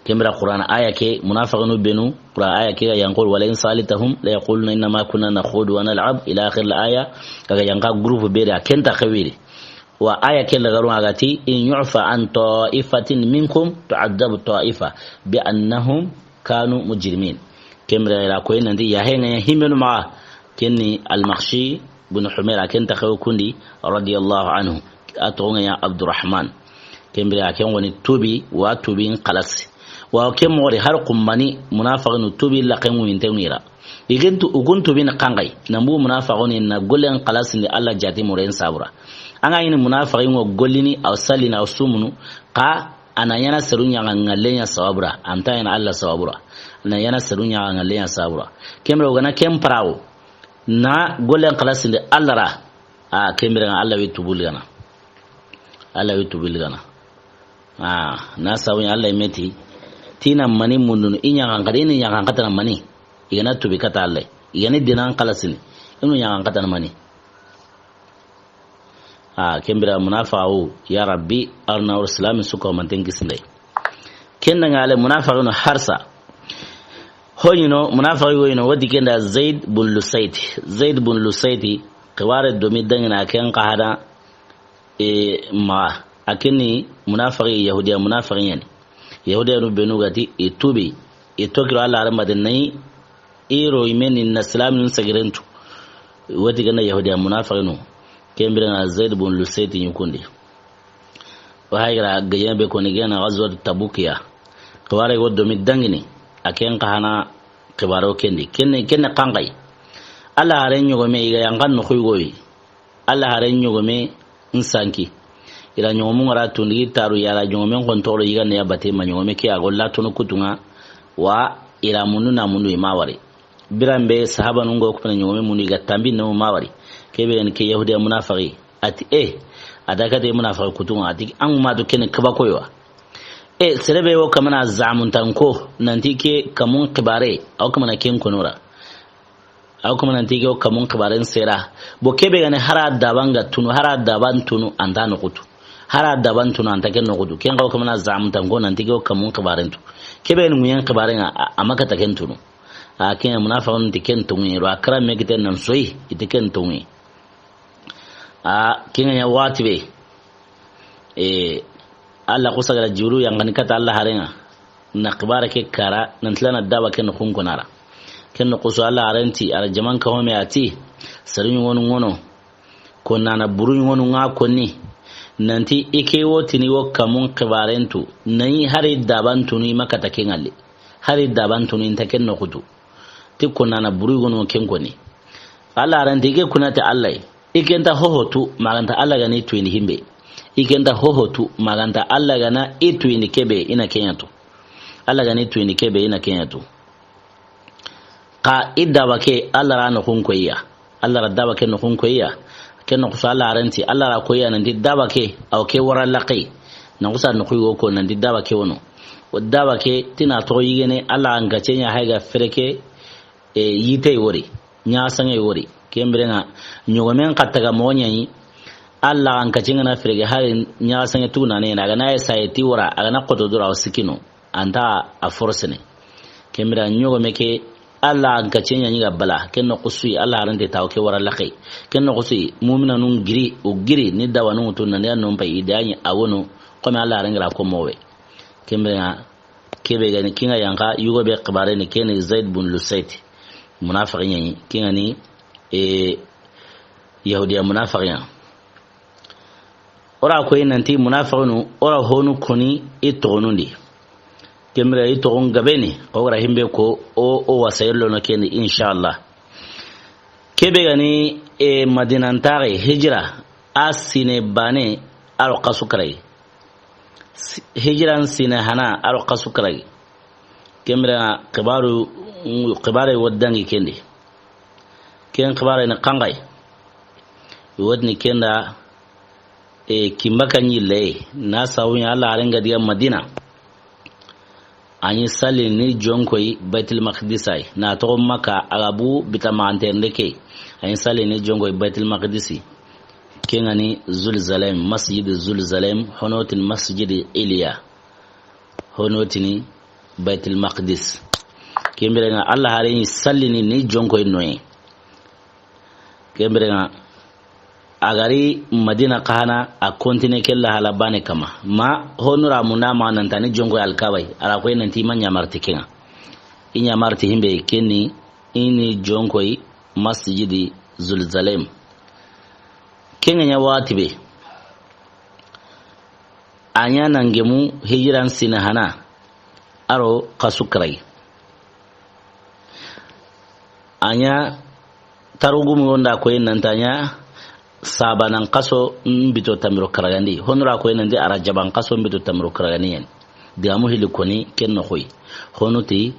Ken bira Qur'an aya ke, munafiqinu benu, Qur'an aya ke ga yanqol, "Wa la in sa'altahum la yaquluna innama kunna nakhudu wa nal'ab," ila akhir al aya, a ga yanqa groupe be da, ken ta xewiri. Wa aya ke la garu a ga ti, "In yu'fa an ta'ifatin minkum tu'adhdhabu ta'ifa bi annahum kanu mujrimin." Ken bira ila koy nanti ya he ŋa ya himbenu ma, ken ni al-Makhshi, Bun Humayra, ken ta xew kundi, radiyallahu anhu. A toxo ŋa ya Abdurrahman. Ken bire a ken woni tubi, wa tubi in xalasi. Wa ken moxo di har kumbani, munafiqinu tubi la ken ŋu inte ŋira. Igentu, ugun tubi ni kangai. Nambu munafiqinu na gollen xalasindi Alla jati muren sabura. Anga ini munafiqinu gollini, aw salini, aw sumunu, xa a na ɲana seru ɲaga ŋallen ɲa sabura. Anta ɲana Alla sabura. A na ɲana seru ɲaga ŋallen ɲa sabura. Ken bire o ga na ken parawo. Na gollen xalasindi Alla ra. A, ken bire ŋa Alla wi tubuli gana. Alla wi tubuli gana. A, na sawi Alla meti. Tina mani mundunu, i ɲaxan xata, i ni ɲaxan xata na mani. I ga na tubi kata Alla. I ga ni dinan xalasini. I ni ɲaxan xata na mani. A, ken bire munafiqu, ya Rabbi, arna ur islami suko manten kisinde. Ken da ŋa le munafiqinu harsa. Hoyino, munafiqi hoyino, wadi ken da Zaid bun Lusaiti. Zaid bun Lusaiti, xiware domi dangina ken xa hada, e, ma, a ken ni munafiqi, Yahudiya munafiqi ɲa ni. Yahudiyanu benu ga ti, i tubi, i tokiro Alla harambaten nayi, i ro i meni na silamin sagirentu. Wadi ken da Yahudiya munafiqinu, ken bire ŋa Zaid bun Lusaiti ɲi kundi. Wa hay ga ra gajen be koni gena Ghazwat Tabuk ya. Xiware go domi dangini, a ken xa hana xibaro ken di. Ken ni, ken ni kangai. Alla haren ɲogome i ga yanqan no xuy goyi. Alla haren ɲogome n sanki. I ra ɲogomu ŋa ra tundi taru ya ra ɲogomen kon toro yiga ne ya bate ma ɲogome ke a go la tono kutu ŋa. Wa i ra mundu na mundu i ma wari. Biran be sahabanun go kuma ɲogome mundu i ga tambi no ma wari. Kebe ni ke Yahudiya munafiqi. A ti, e, a da kate munafiqi kutu ŋa, a ti, an ma do ken kaba koyo wa. E, sere be wo kamana zamuntan ko, nanti ke kamun xibare, aw kamana ken konora. Aw kamana nanti ke wo kamun xibaren sera. Bo kebe gane hara daban ga tunu, hara daban tunu, anta no kutu. Hara daban tunu, anta ken no kutu. Ken ga wo kamana zamuntan ko, nanti ke wo kamun xibaren tu. Kebe ni ŋuyen xibaren a, a ma kata ken tunu. A ken munafiqun ti ken tungi, ro a kara me kiten nan soyi, iti ken tungi. A, ken ŋa ɲa waxati be. E, Alla xusa ga ra Jibrilu yanqani kata Alla haren ŋa. Na xibara ke kara, nan tilana daba ken xun konara. Ken no xusu Alla haren ti, a ra jaman ka home a ti, sariɲu ŋonu ŋono. Konnana buruɲu ŋonu ŋa konni. Nanti i ke wo tini wo kamun xibaren tu. Nayi hari daban tunu i ma kata ke ŋalli. Hari daban tunu inta ken no kutu. Ti konnana buru i gono ken koni. Alla haranti i ke kunati Alla yi. I kenta hoho tu, maganta Alla gana i tuyini himbe. I kenta hoho tu, maganta Alla gana i tuyini kebe ina ken ɲa tu. Alla gana i tuyini kebe ina ken ɲa tu. Xa i daba ke, Alla ra no kun koyiya. Alla ra daba ke no kun koyiya. Ken noxo su Alla haaren ti, Alla ra ko ya nanti daba ke, a wo ke wara laxe. Noxo su a noxo yogo ko nanti daba ke wono. O daba ke ti na toxo yigene, Alla an ga cenya hayga fereke, e, yite wori, ɲaxasaŋe wori. Ken biren ŋa, ɲogomen xa taga moxo ɲa yi, Alla an ga cenya na fereke hari ɲaxasaŋe tu na ne, na ga na ye saye ti wara, a ga na xoto dura o sikino. Anta a forcene. Ken biren ɲogome ke, Alla an ga cenya ɲi ga bala. Ken noxo su yi, Alla haaren ti ta wo ke wara laxe. Ken noxo su yi, muminanun giri, o giri, ni dawanun tu nan ya non pay i da ɲi a wono, comme Alla haaren ga ra ko mowe. Ken biren ŋa, ke be ga ni, ken ŋa yanqa, yugo be xibaare ni, ken ni Zaid bun Lusayt. Munafiqi ɲa yi, ken ŋa ni, e, Yahudiya munafiqi ɲa. O ra koyi nanti munafiqinu, o ra honu koni i toxonun di. Ken biren i toxon gabe ni, o ga ra himbe ko o, o wasayir lono ken di, inshallah. Ke be ga ni, e, Madina ntaxe, hijira, a sine bane, a ro xasu karayi. Si-, hijiran sine hana, a ro xasu karayi. Ken biren ŋa xibaaru, xibaare wo dangi ken di. Ken xibaare ni xanxay. Wo ti ni ken da, e, kinba ka ɲi le, na sawu ɲa Alla haaren ga diga Madina. A ɲi salli ni jonkoy Baytul Maqdis yi. Na toxo Makka, a ga bu bita maxanterinde ke. A ɲi salli ni jonkoy Baytul Maqdisi. Ken ŋa ni Zulzalaim, Masjid Zulzalaim, hono ti ni Masjid Iliya. Hono ti ni Baytul Maqdis. Ken biren ŋa Alla haaren ɲi salli ni, ni jonkoy noye. Ken biren ŋa, a ga ri Madina xa hana, a continue ke la hala bane kama. Ma honu ra munda ma nan ta ni jonkoy Alkaba yi, a ra koyi nanti ma ɲamari ti ken ŋa. I ɲamari ti himbe ken ni, i ni jonkoy Masjidi Zulzalaim. Ken ŋa ɲa waxati be. A ɲa na ŋemu hijiran sine hana, a ro xasu karayi. A ɲa tarugumu wo nda koyi nanti a ɲa sabanan xaso mbito tanmi do karagandi. Honu ra koyi nanti a ra jaban xaso mbito tanmi do karagandi ɲa ni. Digamu hilli koni ken noxo yi. Honu ti,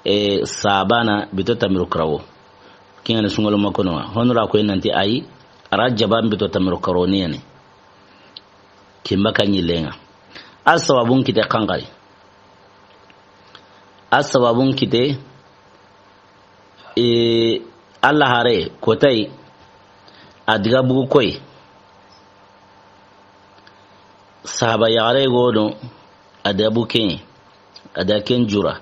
e, sabana bito tanmi do karago. Ken ŋa ni sungalo ma kono. Honu ra koyi nanti ayi, a ra jaban mbito tanmi do karo ni ɲa ni. Kinba ka ɲi le ŋa. A sababun kite xanxay. A sababun kite, e, Alla haare kotay, a diga bugu koy. Sahaba yaxare godo, a diga bugu ken, a diga ken jura.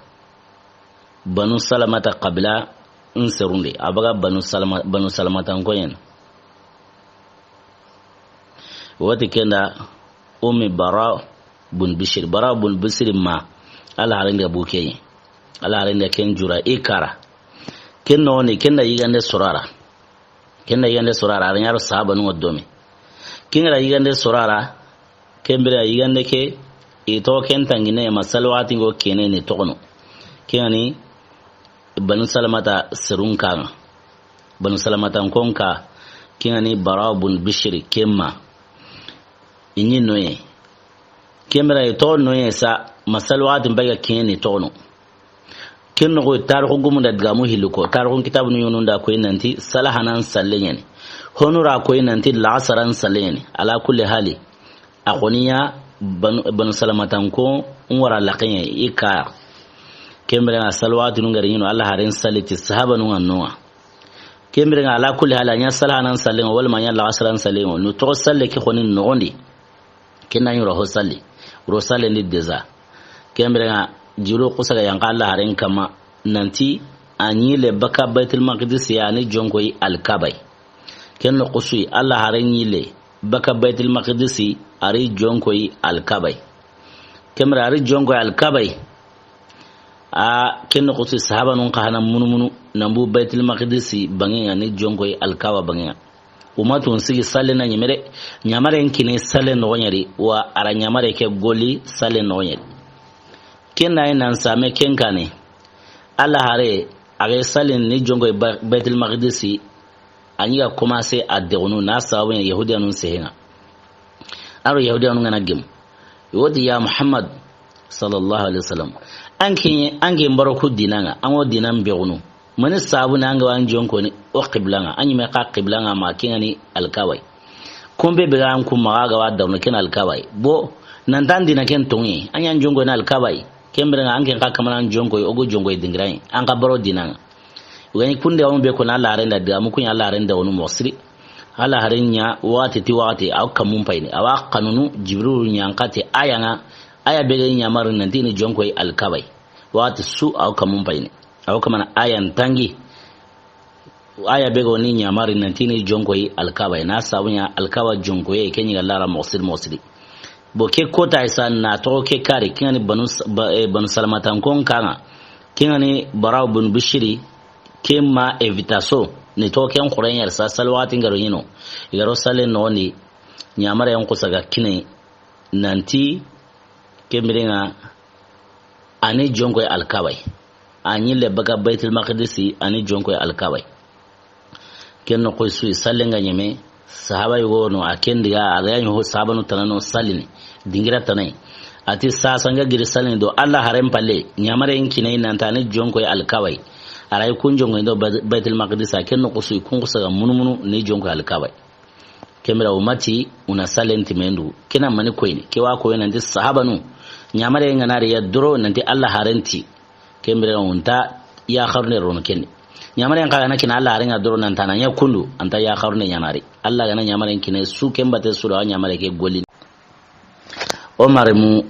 Banu Salamata qabila n serundi, a baga Banu Salama-, Banu Salamata n koyen. Wati ken da, Ummi Bara bun Bishir. Bara bun Bishir ma, Alla haaren da bugu ken. Alla haaren da ken jura, i kara. Ken no ni, ken da yigande soro a ra. Ken da yigande soro a ra, a ra ɲa ro sahabanun ŋa domi. Ken ŋa ra yigande soro a ra, ken biren yigande ke, i toxo ken tangine, ma salwati ŋo kene ni toxono. Ken ŋa ni Banu Salamata serun ka ŋa. Banu Salamata n kon ka, ken ŋa ni Bara bun Bishiri ken ma. I ɲi noye. Ken biren i toxo noye sa, ma salwati n bay ga kene ni toxono. Ken noxo tarixu gumun da digamu hilli ko. Tarixun kitabunu yonun da koyi nanti sala hanan salle ɲa ni. Honu ra koyi nanti laxasaran salle ɲa ni. Ala kulli hali. A xoni ɲa Banu, Banu Salamata n ko n wara laxe ɲa i ka. Ken biren ŋa salwatinun ga ri ɲi no Alla haaren salli ti sahabanun ŋa no ŋa. Ken biren ŋa ala kulli hali a ɲa sala hanan salle ŋa wala ma a ɲa laxasaran salle ŋa. Nu toxo salle ke xoni noxon di. Ken na ɲi ro ho salli. Ro sallen di deza. Ken biren ŋa jiro xusa ga yanqa Alla haaren kama nanti a ɲi le baka Baytul Maqdis ya ni jonkoy Alkaba yi. Ken noxo su yi Alla haaren ɲi le baka Baytul Maqdis a ri jonkoy Alkaba yi. Ken biren a ri jonkoy Alkaba yi. A ken noxo su yi sahabanun xa hana munu munu nan bu Baytul Maqdis bange ŋa ni jonkoy Alkaba bange ŋa. Umatun sigi salle na ɲemere, ɲamare n kini salle noxo ɲa di, wa a ra ɲamare ke goli salle noxo ɲa di. Ken na yi nan same ken kane. Alla haare, a ga salli ni jonkoy Ba-, Baytul Maqdisi, a ɲi ga commencé a dexunu, na sababu ɲa Yahudiyanun sehe ŋa. A ro Yahudiyanun ga na gemu. Woti ya Muhammad, sallallahu alaihi wasallam. An ke, an ke n baro ku dinan ŋa, an ŋo dinan bexunu. Mani sabu na an ga wa an jonko ni o qibla ŋa, an ɲi me xa qibla ŋa ma ken ŋa ni Alkaaba yi. Kombe be ga an kun maxa ga wa dawno ken Alkaaba yi. Bo, nan tan dina ken tonŋe, an ɲi an jonko ni Alkaaba yi. Ken bire ŋa an ken xa kamana an jonko yi, o go jonko yi dingira yi. An xa baro dina ŋa. Wani kunde wa mu be ko na Alla haren da diga mu kun Alla haren da wonu moxo siri. Alla haren ɲa waxati ti waxati, a wa kamun payini. A wa xanunu Jibrilu ɲa n xa ti aya ŋa, aya be ga ɲamari nan ti ni jonko yi Alkaaba yi. Waxati su a wa kamun payini. A wa kamana aya n tangi. Aya be ga ni ɲamari nan ti ni jonko yi Alkaaba yi. Na sabu ɲa Alkaaba jonko yi, ke ɲi ga lara moxo siri, moxo siri. Bo ke kota isa na toxo ke kari, ken ŋa ni Banu S-, ba-, eh, Banu Salamata n kon kaŋa. Ken ŋa ni Baraw bin Bishiri, ke ma evitaso, ni toxo ken xoren yar sa sal waxati n ga ro ɲino. I ga ro salen noxon di, ɲamare yan xusa ga kine, nan ti, ken bire ŋa, a ni jonko yi Alkaaba yi. A ɲi le baka Baytul Maqdisi, a ni jonko yi Alkaaba yi. Ken noxo su yi salen ga ɲeme, sahaba yogo no, a ken diga, a ga ɲi ho sahabanu tana no salini, dingira tana yi. A ti sasa n ga giri salini do Alla haren palle, ɲamare n kine nan ta ni jonko yi Alkaaba yi. A ra yi kun jonko yi do Bay-, Baytul Maqdis, a ken noxo su yi kun xusa ga munu munu ni jonko yi Alkaaba yi. Ken bire o ma ti, o na salen ti mendu. Ken ŋa mani koyini, ke wa koyini nan ti sahabanu. Ɲamare n ga na ri ya doro nan ti Alla haren ti. Ken bire o nta ya xarune rono ken di. Ɲamare n xa ga na kina Alla haren ŋa doro nan ta na ɲa kundu, a nta ya xarune ɲaana ri. Alla ga na ɲamare n kine su ken bate su da ɲamare ke golini. O maremu,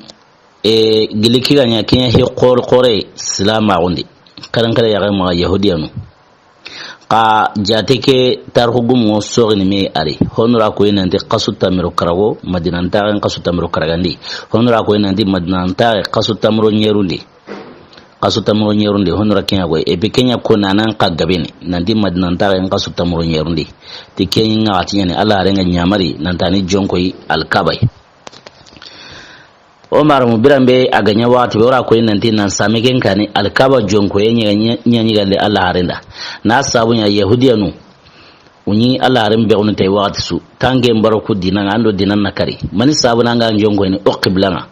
e, gili ke ga ɲa ken ɲa he xor-, xore silamaxun di. Xeren xere ya ga ma Yahudiyanu. Xa jate ke tarixu gumu soxini me a ri. Honu ra koyi nan ti xasu tanmu do karago, Madina n taxen xasu tanmu do karagandi. Honu ra koyi nan ti Madina n taxe xasu tanmu do ɲerundi. Xasu tanmu do ɲerundi, honu ra ken ɲa koyi. Et puis ken ɲa ko na nan xa gabeni, nan ti Madina n taxen xasu tanmu do ɲerundi. Ti ken ŋa a ti ɲaani, Alla haren ŋa ɲamari, nan ta ni jonko yi Alkaaba yi. O maremu biran be a ga ɲa waxati be, o ra koyi nan ti nan same ken kaane Alkaaba jonko yi ɲa, ɲa, ɲa ɲi gande Alla haren da. Na sabu ɲa Yahudiyanu, o ɲi Alla haren be xunu tay waxati su. Tanke n baro ku dina ŋa, an do dina na kari. Mani sabu na an ga jonko yi ni o qibla ŋa.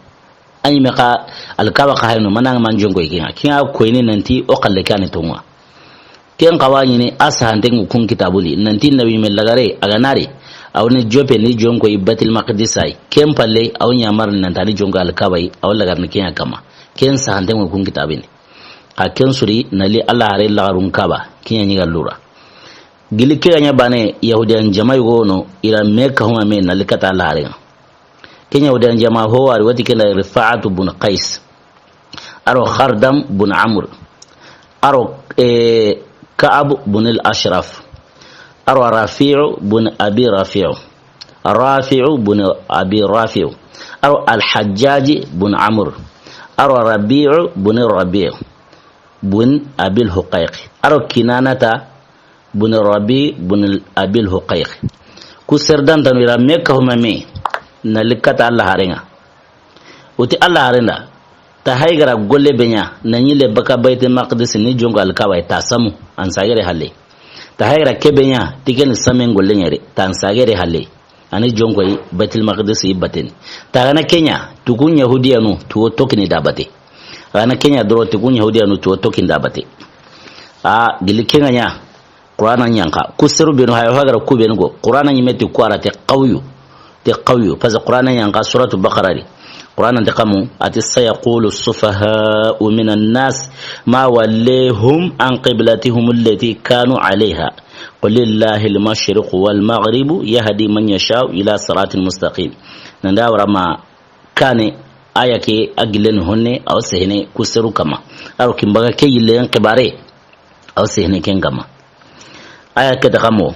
A ɲi me xa Alkaaba xa hayno, mana ŋa man jonko yi ken ŋa. Ken ŋa koyini nan ti o xalle ke a ni tonŋa. Ken xa wa ɲini a sahanten ŋa kun kitaabun di, nan ti Nabi me lagare, a ga na ri, a wa ni joppe ni jonko yi Baytul Maqdis yi. Ken palle, a wa ɲamari nan ta ni jonko Alkaaba yi, a wa lagari ni ken ɲa kanma. Ken sahanten ŋa kun kitaabun di. Xa ken su ri, na li Alla haren lagarun Kaaba, ken ɲa ɲi ga lura. Gili ke ga ɲa baane, Yahudiyan jama yogo no, i ra me kahuma me na li kata Alla haren ŋa. Ken Yahudiyan jama ho wari wati ken da Rifa'atu bun Qais. A ro Khardam bun Amr. A ro, eh, Ka'ab bun al-Ashraf. A ro Rafi'u bun Abi Rafi'u. Rafi'u bun Abi Rafi'u. A ro Al-Hajjaj bun Amr. A ro Rabi'u bun Rabi'u. Bun Abil Huqayq. A ro Kinanata bun Rabi bun Abil Huqayq. Ku sere dantanu i ra me kahuma me na li kata Alla haren ŋa. O ti Alla haren da, ta hay ga ra golle be ɲa, na ɲi le baka Baytul Maqdis ni jonko Alkaaba yi ta samu, an sagere halle. Ta hay ga ra ke be ɲa, ti ken samen golle ɲa ri, ta an sagere halle. A ni jonko yi Baytul Maqdis yi baten di. Ta ga na ken ɲa, tugun Yahudiyanu, tu wo tokini da bate. Ta ga na ken ɲa doro, tugun Yahudiyanu, tu wo tokini da bate. A, gili ken ŋa ɲa, Qur'ana ɲa n xa. Ku seru benu, hayo hagara ku benu go. Qur'ana ɲi me ti ku ara te qawyu. Te qawyu. Parce que Qur'ana ɲa n xa Suratu Baqara di. Qur'ana te kamu, a ti, "Sayaqulu sufaha'u minan nas ma wallahum an qiblatihum allati kanu alayha. Qul lillahi al-mashriqu wal maghribu yahdi man yasha'u ila siratin mustaqim." Nan da wara ma kane aya ke a gilleni honne, a wa sehene ku seru kanma. A ro kin baga ke yille yan xibare. A wa sehene ken kanma. Aya ke ta kamo,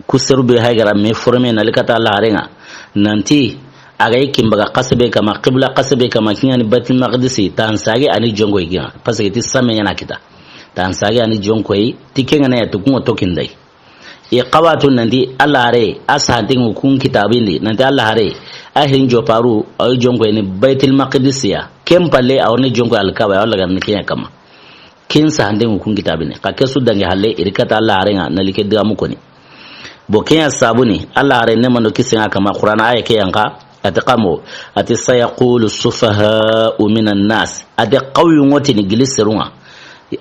ku seru be hay ga ra me forme na li kata Alla haren ŋa. Nan ti, a ga yi kin baga xase be kanma, qibla xase be kanma, ken ŋa ni Baytul Maqdisi, ta an sage a ni jonko yi ken ŋa. Parce que ti same ɲa na kita. Ta an sage a ni jonko yi, ti ken ŋa na ya tugun o tokin da yi. I xa wa tu nan ti Alla haren, a sahanten ŋa kun kitaabun di, nan ti Alla haren, a hin jopparu, a yi jonko yi ni Baytul Maqdis ya. Ken palle, a wa ni jonko Alkaaba, a wa lagari ni ken ɲa kanma. Ken sahanten ŋa kun kitaabun di. Xa ke su dangi halle, i ri kata Alla haren ŋa, na li ke digamu koni. Bo ken ɲa sabu ni, Alla haren ne mando kisen ŋa kanma Qur'ana aya ke yan xa, a ti kamo, a ti, "Sayaqulu sufaha'u minan nas." A ti qawyu ŋo ti ni gili serun ŋa.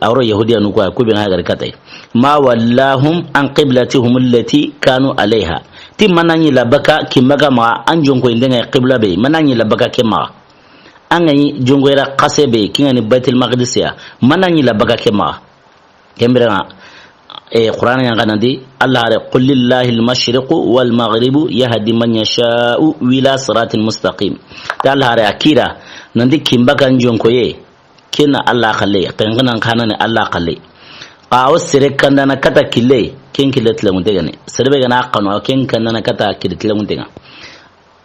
A ro Yahudiyanu ko, ku be na hagari katay. Ma wallahum an qiblatihum allati kanu alayha. Ti mana ɲi la baka kinba ga ma an jonko indenga qibla be. Mana ɲi la baka ke ma. An ga ɲi jonko ira kase be, kinga ni Baitul Maqdis ya. Mana ɲi la baka ke ma. Kembere nga, e, Qur'an yan kanandi, Allah hare, "Qul lillahi al-mashriqu wal maghribu yahdi man yasha'u ila siratin mustaqim." Ta Allah hare akira, nandi kinba kan jonko ye. Ken na Allah xalle, xenxenan xanani Allah xalle. Xa o sere kandana kata kille, ken kille tilamunte gane. Sere be gana xanu, ken kandana kata kille tilamunte nga.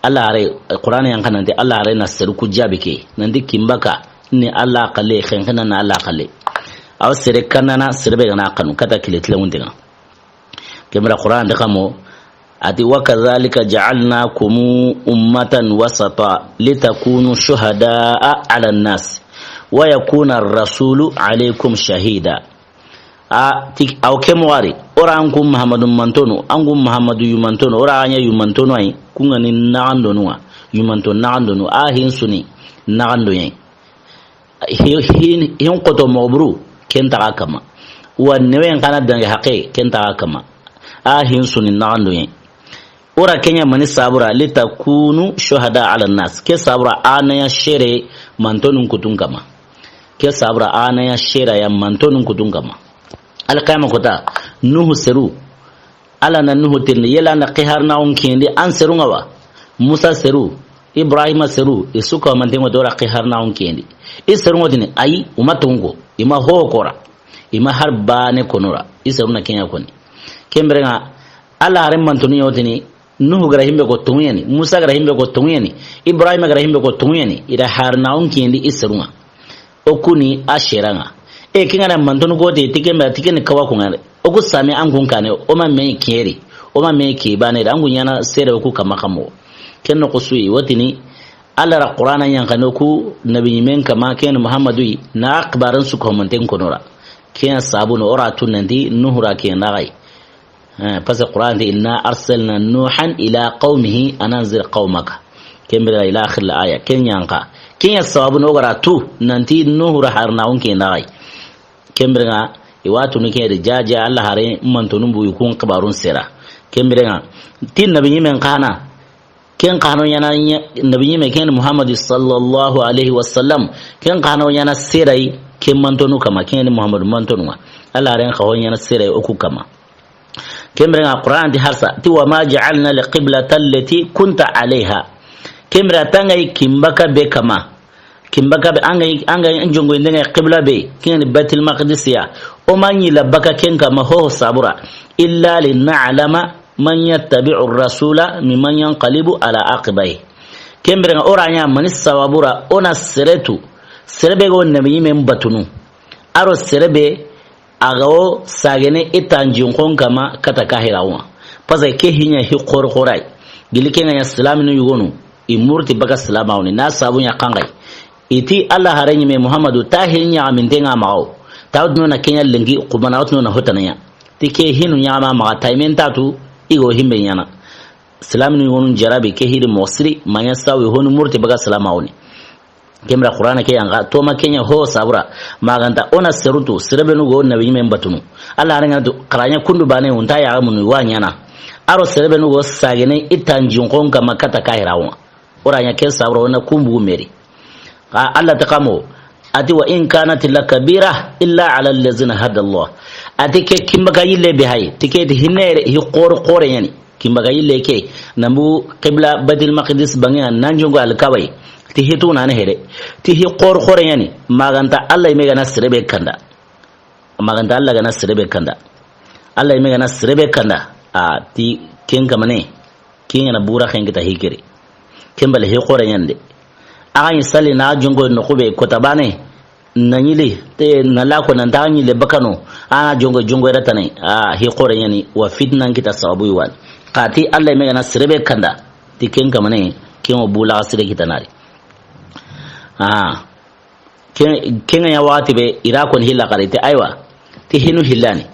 Allah hare, Qur'an yan kanante, Allah hare na seru ku jabi ke. Nanti kinba ka, ni Allah xalle, xenxenan na Allah xalle. Aw sere kandana, sere be gana xanu, kata kille tilamunte nga. Kembira Qur'an de kamo, ati, "Wa kadhalika ja'alnakum ummatan wasata litakunu shuhada'a 'ala an-nas wa yakuna ar-rasulu 'alaykum shahida." A ti, aw ke mo wari, ora an ku Muhammadu mantonu, an ku Muhammadu yumantonu, ora anya yumantonu ay, ku nga ni naxandonu wa, yumanto naxandonu, a hin suni naxando ye. Hi-, hin, hin koto mobru, ken taga kama. Wa newen kana dange haqe, ken taga kama. A hin suni naxando ye. Ora kenya mani sabura, "Litakunu shuhada 'ala nas." Ke sabura anaya shere mantonun kutun kama. Ke sabura anaya shera ya mantonun kutun kama. Alqiyama kota, Nuhu seru. Ala na Nuhu tirni, yela na qihar na on kendi an seru nga wa. Musa seru, Ibrahima seru, isuka mantengo dora qihar na on kendi. I seru ngotini, ayi, uma tungo, ima ho kora. Ima har bane konora. I seru na kenya koni. Kembere nga, Alla haren mantunu yotini, Nuhu gara himbe ko tunguyeni, Musa gara himbe ko tunguyeni, Ibrahima gara himbe ko tunguyeni, ida harna on kindi i serunga. O kuni a sheranga. E, kingana mantunu ko te, tikembe, tikeni kawa kungare. O ku sami an kun kane, o ma me keri, o ma me ke bane, an kun yana sere o ku kama kamo. Kenno ko suyi, watini, Alla ra Qur'ana yankano ku nabi men kama ken Muhammadu yi, na akbaran su ko manten konora. Ken sabu no ora tunandi Nuhu ra ken dagai. Eh, parce que Qur'an ti, "Inna arsalna Nuhan ila qawmihi an anzir qawmaka." Kembira ila akhir al aya. Ken yanka. Ken ya sababu no gara tu nanti Nuhu ra harna on ken dagai. Kembira i watu ni ken de jaja Alla hare mantonun bu kun xibarun sera. Kembira tin nabi men kana. Ken kano yana nya-, nabi nyime ken Muhammad sallallahu alaihi wasallam. Ken kano yana serai ken mantonu kama ken Muhammad mantonu ma. Alla ren kaho yana serai oku kama. Kembere nga Qur'an ti harsa, ti, "Wa ma ja'alna li qiblata allati kunta alaiha." Kembere tangai kimbaka be kama. Kimbaka be angai, angai jongo indenga qibla be, ken Baitul Maqdis ya. O manyi labaka ken kama ho sabura. Illa li na'lama man yattabi'u rasula mimman yanqalibu ala aqibai. Kembere nga oranya mani sababura ona seretu. Serebe go nabi men batunu. Aro serebe a ga wo sagene i tanjin xon kama kata kahiraxun ŋa. Parce que ke hinya hi xor xoray. Gili ke nga ɲa silaminu yugonu. I murti baga silamaxu ni. Na sabu ɲa xanxay. I ti Alla hare ɲime Muhammadu ta hi ɲa minten ŋa maxaw. Ta wutno na kenya lengi xubana wutno na hotana ɲa. Ti ke hinu ɲa ma maxa ta imen tatu i go himbe ɲana. Silaminu yugonu jarabi ke hiri moxo siri ma ɲa sawi honu murti baga silamaxu ni. Kembira Qur'ana ke yanga, toma kenya ho sabura. Maganta ona serutu, serebenu go nabi men batunu. Alla aranga tu, qaranya kundu bane unta ya munu wa ɲana. Aro serebenu go sagene i tanjin xon kama kata kahiraxun ŋa. Oranya ken sabura ona kumbu meri. Ka Alla ta kamo, ati, "Wa in kanat lakabira illa ala allazina hada Allah." Ati ke kimbaka yille be hay, ti ke ti hinere hi xor xore yani. Kimbaga yille ke, nambu qibla Baitul Maqdis bange a nan jongo alkabay. Ti hitu na ne here. Ti hi xor xore yani, maganta Alla ime gana serebe kanda. Maganta Alla gana serebe kanda. Alla ime gana serebe kanda. A ti ken kamane. Ken gana bura ken kita hikiri. Ken bale hi xore yande. Axa ɲi sali na jongo no xube kota bane. Na ɲili, te na lako nan ta ɲile bakano. Ana jongo, jongo era tanai. A, hi xore yani, wa fitnan kita sababu iwan. Kati Alla me gana serebe kanda. Ti ken kamane, ken o bula sire kita nari. A, ken, ken ya wati be, ira kon hilla kare te, aywa. Ti hinu hillani.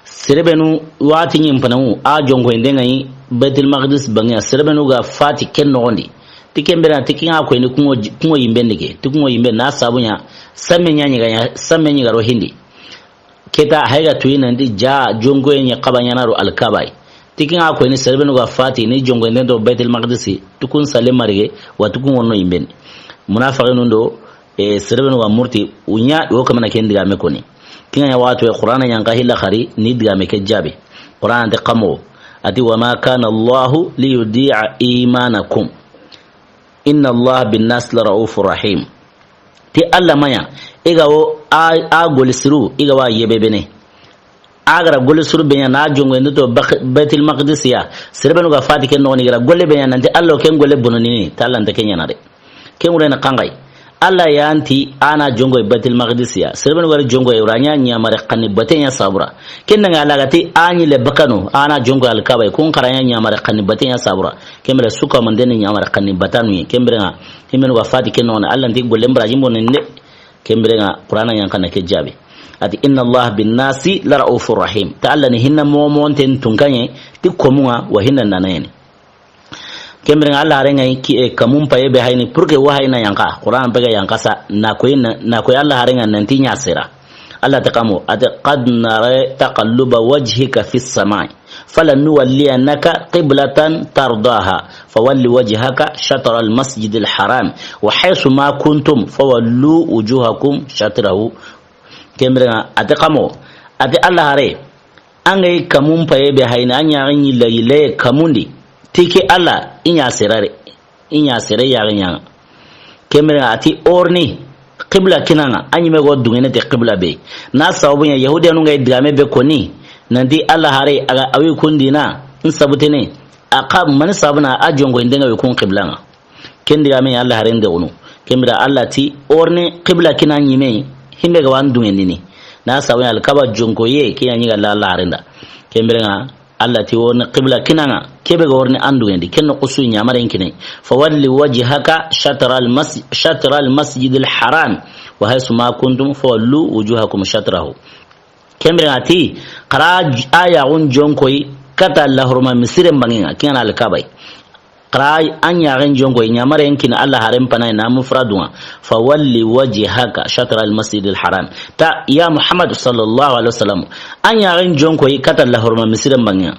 Serebenu wati ɲin panamu, a jongo indenga yi, Baitul Maqdis bangiya. Serebenu ga fati ken nogondi. Ti kembere na ti kinga ko ni kungo, kungo yimbe ndike. Ti kungo yimbe na sabunya. Samme ɲa ɲiga ɲa, samme ɲiga ro hindi. Ke ta, hay ga tuyi nanti ja jonkoye ɲa xaba ɲaana do Alkaaba yi. Ti ke ŋa koyini sere be nu ga fati ni jonkoye nden do Baytul Maqdisi, ti kun salle marige, wa ti kun wonno yinben. Munafiqinun do, e, sere be nu ga murti, u ɲa, i wo kamana ken digame koni. Ke ŋa ɲa waxatu, Qur'ana ɲa n xa hilla xari, ni digame ke jaabi. Qur'ana nte xa mo, a ti, "Wa ma kana Allahu li yudi'a imanakum. Inna Allaha bin nasi la ra'ufur rahim." Ti Alla ma ɲa, i ga wo a, a goli siru, i ga wa yebebene. A ga ra goli siru be ɲa na jonkoye ndo to Bak-, Baytul Maqdis ya. Sere be nu ga fati ken noxoni, i ga ra golle be ɲa nanti Alla ken golle bononini, ti Alla nte ke ɲaana de. Ken wure na xa ŋa yi. Alla ya nti a na jonkoye Baytul Maqdis ya. Sere be nu ga ra jonkoye, i ra ɲa ɲamare xanni batten ɲa sabura. Ken da ŋa Alla ga ti a ɲi le bakanu, a na jonkoye Alkaaba yi, kun xa ra ɲa ɲamare xanni batten ɲa sabura. Ken bire su ka mande ni ɲamare xanni battanu yi. Ken bire ŋa, himenu ga fati ken noxoni, Alla nti golle mbaraji bononini de. Ken bire ŋa, Qur'ana ɲa n xa na ke jaabi. A ti, "Inna Allaha bin nasi la ra'ufur rahim." Ti Alla ni hinna momonten tunkaɲe, ti komun ŋa wa hinna nanaɲe ni. Ken bire ŋa, Alla hare ŋa yi ki, e, kamun paye be hayini, pour que wahayi na yanqa. Qur'ana pega yanqa sa, na koyi na, na koyi Alla hare ŋa nanti ɲa sera. Alla ti xa mo, a ti, "Qad nara taqalluba wajhika fis samai, falanuwalliyannaka qiblatan tardaha, fawalli wajhaka shatral masjidil haram, wa haythu ma kuntum, fawallu wujuhakum shatrahu." Ken bire ŋa, a ti xa mo, a ti Alla hare, an ga yi kamun paye be hayini, an ɲa ɲi la yile kamun di, ti ke Alla, i ɲa sera re. I ɲa sere yaxi ɲa ŋa. Ken bire ŋa, a ti o ri ni qibla kina ŋa, a ɲi me ga wo duŋene ti qibla be. Na sababu ɲa, Yahudiyanu ŋa yi digame be koni, nanti Alla hare, a ga a wi kun dina, n sabutene, a xa mani sababu na a jonkoye nden ŋa wi kun qibla ŋa. Ken digame Alla haren dexunu. Ken bire Alla ti o ri ni qibla kina ɲi me, himbe ga wa an duŋendini. Na sababu ɲa Alkaaba jonkoye, ke ɲa ɲi ga la Alla haren da. Ken bire ŋa, Alla ti o ri ni qibla kina ŋa, ke be ga o ri ni an duŋendi, ken noxu su ɲamaren kine. "Fawalli wajhaka shatral mas-, shatral masjidil haram, wa haythu ma kuntum fawallu wujuhakum shatrahu." Ken bire ŋa ti, xa ra j-, a yaxun jonkoye kata Alla horma misiren banŋen ŋa, ke ŋa na Alkaaba yi. Xa ra an yaxen jonkoye, ɲamaren kini Alla haren pana na mufradu ŋa. "Fawalli wajhaka shatral masjidil haram." Ta, ya Muhammad sallallahu alaihi wasallam, an yaxen jonkoye kata Alla horma misiren banŋen ŋa.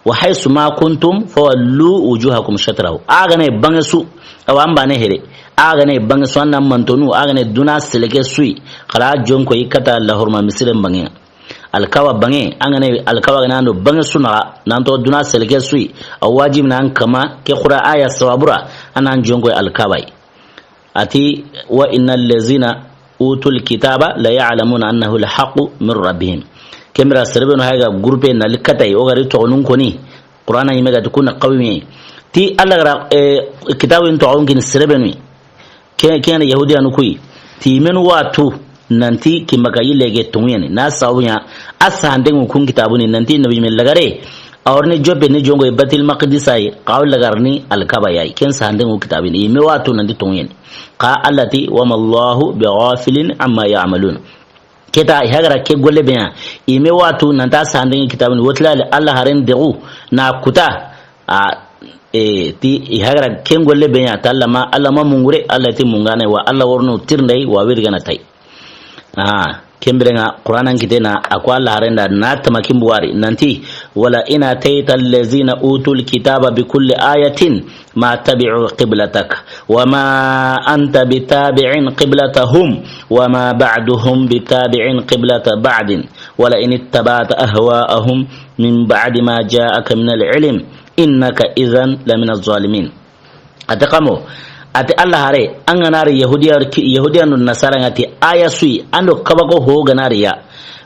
"Wa haythu ma kuntum fawallu wujuhakum shatrahu." A ga na banŋe su, awa an baane here. A ga na banŋe su, an na mantonu, a ga na duna seleke su yi, xa ra jonkoye kata Alla horma misiren banŋen ŋa. Alkaaba banŋe, an ga na Alkaaba ga na an do banŋe su naxa, nan to duna seleke su yi, a wajibi na an kama, ke Qur'ana aya sababu ra, an na an jonkoye Alkaaba yi. A ti, "Wa innal lazina utul kitaba la ya'lamuna annahu alhaqqu min rabbihim." Ken bire sere be nu hay ga groupe na likatay, o ga ri toxonun koni, Qur'ana ɲi me ga ti kunna qawmi. Ti Alla ga ra, e, kitabu in toxon kini sere be nu yi. Ke, ke ŋa ni Yahudiyanu ku yi. Ti i me nu wa tu nanti kinbaka yille ke tonŋu ya ni. Na sababu ɲa, a sahanten ŋu kun kitabu ni nanti Nabi me lagare. A wa ri ni joppe ni jonkoye Baytul Maqdis yi, xa wa lagar ni Alkaaba yi. Ken sahanten ŋu kitabu ni. I me wa tu nanti tonŋu ya ni. Xa Alla ti, "Wa ma Allahu bi ghafilin amma ya'malun." Ke ta, i haga ra ke golle be ɲa. I me wa tu nanta sahanten ŋu kitabu ni. Wotila Alla haren dexu na kuta. A, e, ti, i haga ra ken golle be ɲa, ta Alla ma, Alla ma mungure, Alla ti mungane, wa Alla wa ri no tirindey, wa wiri gana tay. A, ken bire ŋa, Qur'ana n kitena, a ko Alla haren da, na tamakin buwari, nanti, "Wala in atayta allazina utul kitaba bi kulli ayatin ma tabi'u qiblatak, wa ma anta bi tabi'in qiblatahum, wa ma ba'duhum bi tabi'in qiblata ba'din, wala in ittaba'ta ahwa'ahum min ba'di ma ja'aka min al-ilm." "Innaka idhan lamina zalimin." A ti xa mo, a ti Alla hare, an ga na ri Yahudiya, Yahudiya no Nasara ŋa ti aya su yi, an do kabako ho ga na ri ya.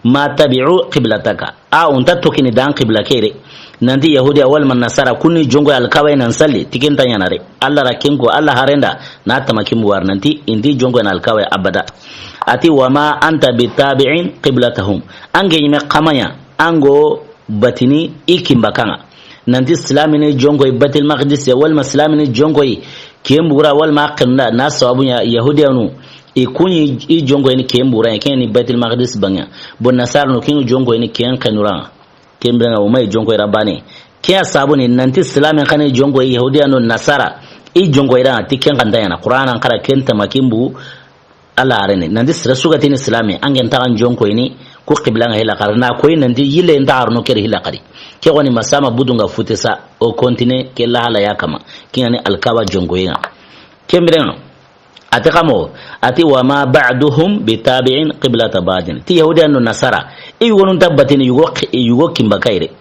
"Ma tabi'u qiblataka." A, o nta tokini dan qibla ke yi de. Nanti Yahudiya wala ma Nasara, kun ni jonkoye Alkaaba yi nan salli, ti ken nta ɲaana de. Alla ra ken ko, Alla haren da, na tamakin buwari nanti, i nti jonkoye na Alkaaba yi abada. A ti, "Wa ma anta bi tabi'in qiblatahum." An ke ɲi me xa ma ɲa, an ga wo batini i kinbakan ŋa. Nanti silaamini jonkoye Baytul Maqdis ya, wala ma silaamini jonkoye ken bugu ra, wala ma xenda, na sababu ɲa Yahudiyanu, i kun ɲi i jonkoye ni ken bugu ra, ken ni Baytul Maqdis banŋen ŋa. Bon Nasara no ken jonkoye ni ken xenu ra. Ken bire ŋa o ma i jonkoye ra baane. Ke ya sababu ni nanti silaamen xa ni jonkoye Yahudiyanu Nasara. I jonkoye ra ti ken xa nta ɲaana. Qur'ana n xa ra ken tamakin bugu. Alla haren ni, nanti sere su ga ti ni silaame, an ke nta xa n jonkoyini Ku qibla ŋa hilla xari na koyi nanti yille nta xarno keri hilla xari. Ke woni masama budunga futesa o continue ke la hala ya kama. Ke yani Alkaba jonkoye ŋa. Kembirenga. Ati kamo, ati wa ma ba'duhum bi tabi'in qiblata ba'din. Ti Yahudiyan no Nasara. I wonun tabbatini yugo, yugo kimba kayre.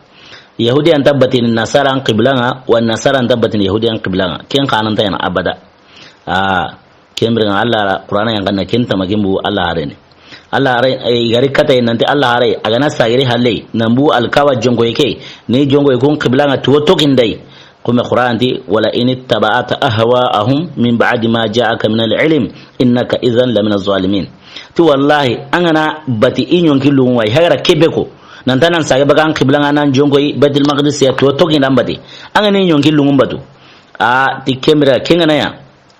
Yahudiyan tabbatini Nasara an qibla ŋa, wa Nasara an tabbatini Yahudiyan qibla ŋa. Ken xananta yana abada. Ah, kembirenga Allah Qur'ana yan kanna ken tamakin bu Allah harene. Allah hare, eh, i gari kata nanti Allah hare, a gana sagiri halle, nan bu Alkaba jonkoye ke, ni jonkoye kun qibla ŋa tuwo tokindai. Kuma Qur'an ti, "Wala in ittaba'ta ahwa'ahum min ba'di ma ja'aka min al-ilm, innaka idhan lamina zalimin." Ti wallahi, an gana bati i ɲonki lungu wa, i hagara kebe ko. Nan ta nan sage baga an qibla ŋa nan jonkoyi Baitul Maqdis ya tuwo tokindan bati. An gana i ɲonki lungu batu. A ti kembira, kengana ya.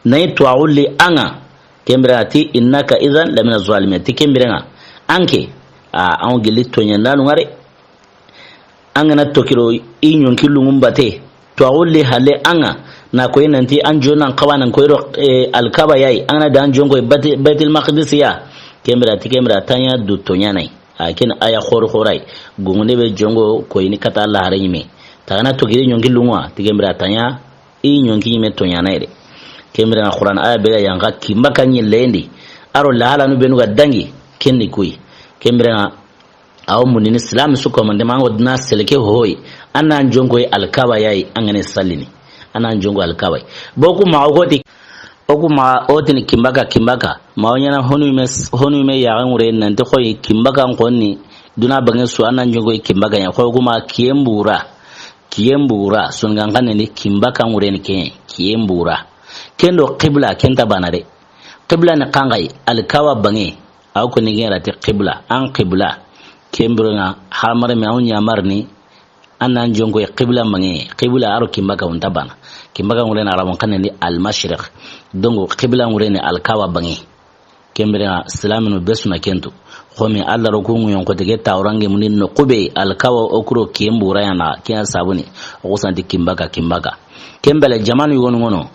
Na i tuwaxulli an ŋa. Kembira ti, "Innaka idhan lamina zalimin." Ti kembirenga. Anke. A, an gilli toɲandanu ŋare. An gana tokiro i ɲonki lungun bate. Tuwaxulli halle an ŋa. Na koyi nanti an jonan xawa nan koyiro, eh, Alkaba yayi. An gana da an jonkoyi Baitul Maqdis ya. Kembira ti kembira tanya du toɲanai. A ken aya xori xorai. Gungunde be jonko koyini kata Allah hare ɲime. Tagana tokiri ɲonki lungu wa. Ti kembira tanya. I ɲonki ɲime toɲanai de. Kembirenga Qur'an aya be ga yanka kimba kan ɲillendi. Aro lahalanu benu ga dangi. Kendi kuyi. Kembirenga Awo mundini Islam su komande mango dina seleke hoy. Anan jonko Alkaba yayi an gane sallini. Anan jonko Alkaba. Boku ma o goti. Oku ma otini kimbaka, kimbaka. Ma o ɲana honu me, honu me ya ngure nanti koy kimbaka konni. Duna bange su anan jonko kimbaka ya. Koy kuma kiyembura. Kiyembura. Sun gankan ni kimbaka ngure ni ke. Kiyembura. Kendo qibla kenta bana de. Qibla ni kangai Alkaba bange. Aw ko ni gera ti qibla, an qibla. Kembirenga, hamare me aw ɲamarni, an nan jonko qibla mange, qibla aro kimbaka unta bana. Kimbaka ngure na arabon kanen di al mashriq. Donc qibla ngure ni Alkaba bange. Kembirenga, silaminu be suna kentu. Xomi Allah ro ku ŋuyon ko tege tawrange muni no kube Alkaba okuro kiyembura yana, kiya sabuni. O santi kimbaka, kimbaka. Kembele jamanu yogonu ngono.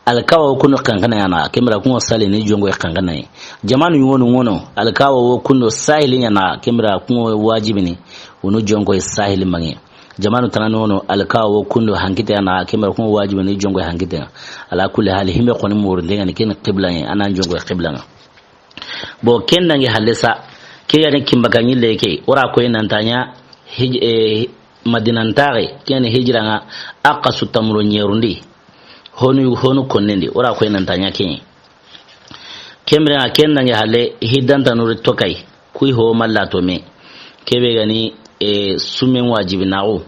Alkaba wo kundo kankana yana, kembira kungo sali ni jonko kankana yi. Jamanu yogonu ngono, Alkaba wo kundo sahili yana, kembira kungo wajibi ni, unu jonko sahili mange. Jamanu tanani ngono, Alkaba wo kundo hankite yana, kembira kungo wajibi ni jonko hankite. Ala kulli hali, himbe koni murunde ngani ken qibla yi, anan jonko qibla nga. Bo ken dangi halle sa, ke yani kimbaka ɲille ke, ora koy nantanya hij-, eh, Madina ntare, ke yani hijira nga, aka su tamuro ɲerundi. Honu, honu konnendi, ora koy nantanya ke. Kembirenga ken dangi halle, hiddanta nuri tokay, kuy ho malla to me. Kebe gani, eh, sumen wajibi naxu.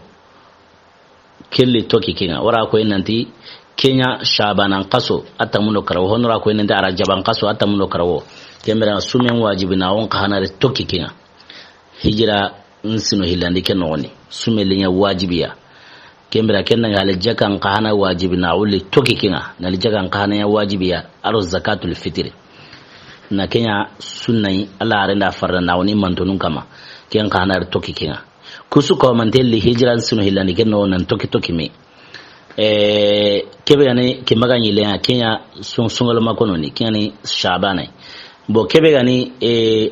Kelli toki kenga. Ora koy nanti, kenya Shabanan kaso, atamuno karawo. Honora koy nanti, Arajaban kaso, atamuno karawo. Kembira sumen wajibi na on kahanare toki kenga. Hijira nsino hilandi ke nogoni. Sume linya wajibiya. Kembira kenna ngale jakan kahana wajibi na uli toki kenga. Na li jakan kahana ya wajibiya. Aro zakatul fitri. Na kenya sunna yi, Allah arenda farda na woni mantonun kama. Ken kahanare toki kenga. Kusu ko mantelli hijran sunu hilani ke no nan toki toki me. Eh, kebe yani ke maga ɲile ya kenya sun-, sungalo makono ni, kenya ni Shabana. Bo kebe yani, eh,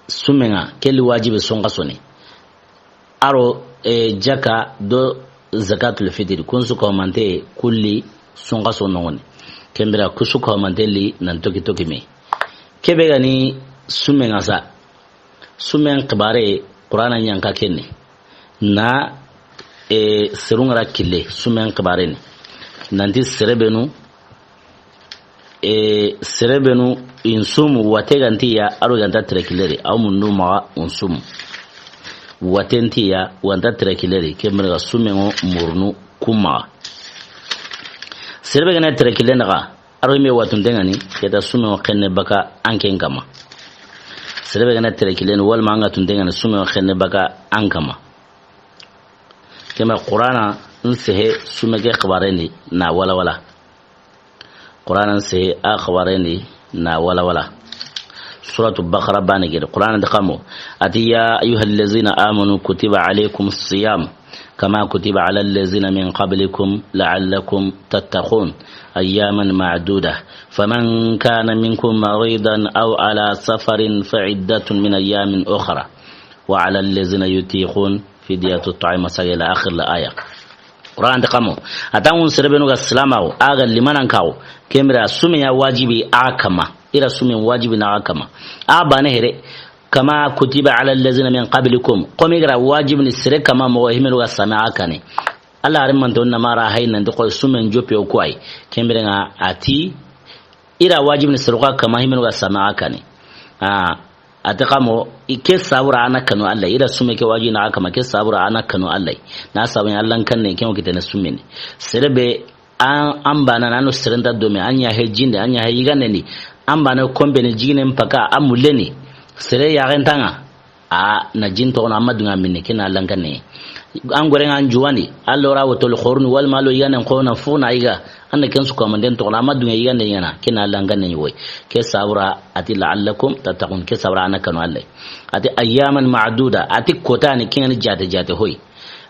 sumenga, kelli wajibi sunga soni. Aro, eh, jaka do zakatul fitri. Kunsu ko mante kulli sunga sonongoni. Kembira kusu ko mantelli nan toki toki me. Kebe yani sumenga sa. Sumen xibare, Qur'ana ɲanka kenne. Na, e, serungara kille, sumen xibare ni. Nanti serebenu, e, serebenu insumu wate ganti ya, aro ganta tere killeri, aw mundu maga unsumu. Wate nti ya, wanta tere killeri, ke merga sumengo murunu kuma. Serebe gana tere kille naga, Aro himbe watunte ngani, keta sume wa xenne baka anken kama. Serebe gana tere kileni, walma anga tunte ngani, sume wa xenne baka an kama. Kema Qur'ana nsehe sume ke xabarendi na wala wala. Qur'ana nsehe a xabarendi na wala wala. Suratu Baqara bani gede. Qur'ana de kamo. Ati, "Ya ayyuhallazina amanu kutiba alaykumus siyam." كما كتب على الذين من قبلكم لعلكم تتقون، أياما معدودة، فمن كان منكم مريضا أو على سفر فعدة من أيام أخرى، وعلى الذين يطيقون فدية طعام مساكين، إلى آخر الآية. Qur'an ti kamo, a ta ŋun sere benu ga silamaxu, a ga limanankaxu, ken bire sume ya wajibi a kama, i ra sume wajibi na a kama. A bane here, كما كتب على الذين من قبلكم. Xo mi ga ra wajibi ni sere kama moxo himenu ga same a kane. Alla hari mante wonna mara hay nan ti xo sumen jope o ko ay. Ken bire ŋa a ti i ra wajibi ni sere kama himenu ga same a kane. A, a ti kamo, i ke sabura a na kanu Alla. I ra sume ke wajibi na a kama ke sabura a na kanu Alla. Na sabu ya Alla n kanne ke o kitene sumeni. Sere be An, an bana na no serenta dome, an ya he jinde, an ya he yigande ni. An bana kompene jigine mpaka, an mulle ni. Sere ya gentanga. A na jin toxono, amma dunga minne, kina lankanne. An gore nga an juwani, allo ra wotol khorni, wal malo yigande khona funa yiga. An na ken su ko manden toxono, amma dunga yigande yana, kina lankanne woy. Ke sabura ati la'allakum tattaqun, ke sabura a na kanu Alla. Ati ayyaman ma'duda, ati kota ni kingani jate jate hoy.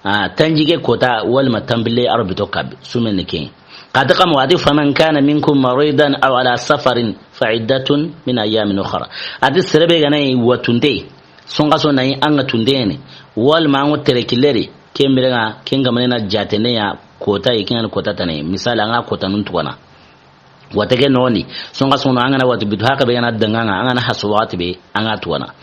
A, tanjige kota walma tambile aro bito kabe, sumen ni ken. Kata kamo ati, فمن كان منكم مريضا أو على سفر فعدة من أيام أخرى. Ati sere be ga na yi watunde, songa so na yi anga tunde ne, walma ango tere kileri, ken bire nga, ken ga mane na jate ne ya kota, i ken kota tane. Misali, anga kota nun tugana. Wate ke noni, songa sono an ga na watu bitu haka be ga na danganga, an ga na haso wakati be, an ga tugana.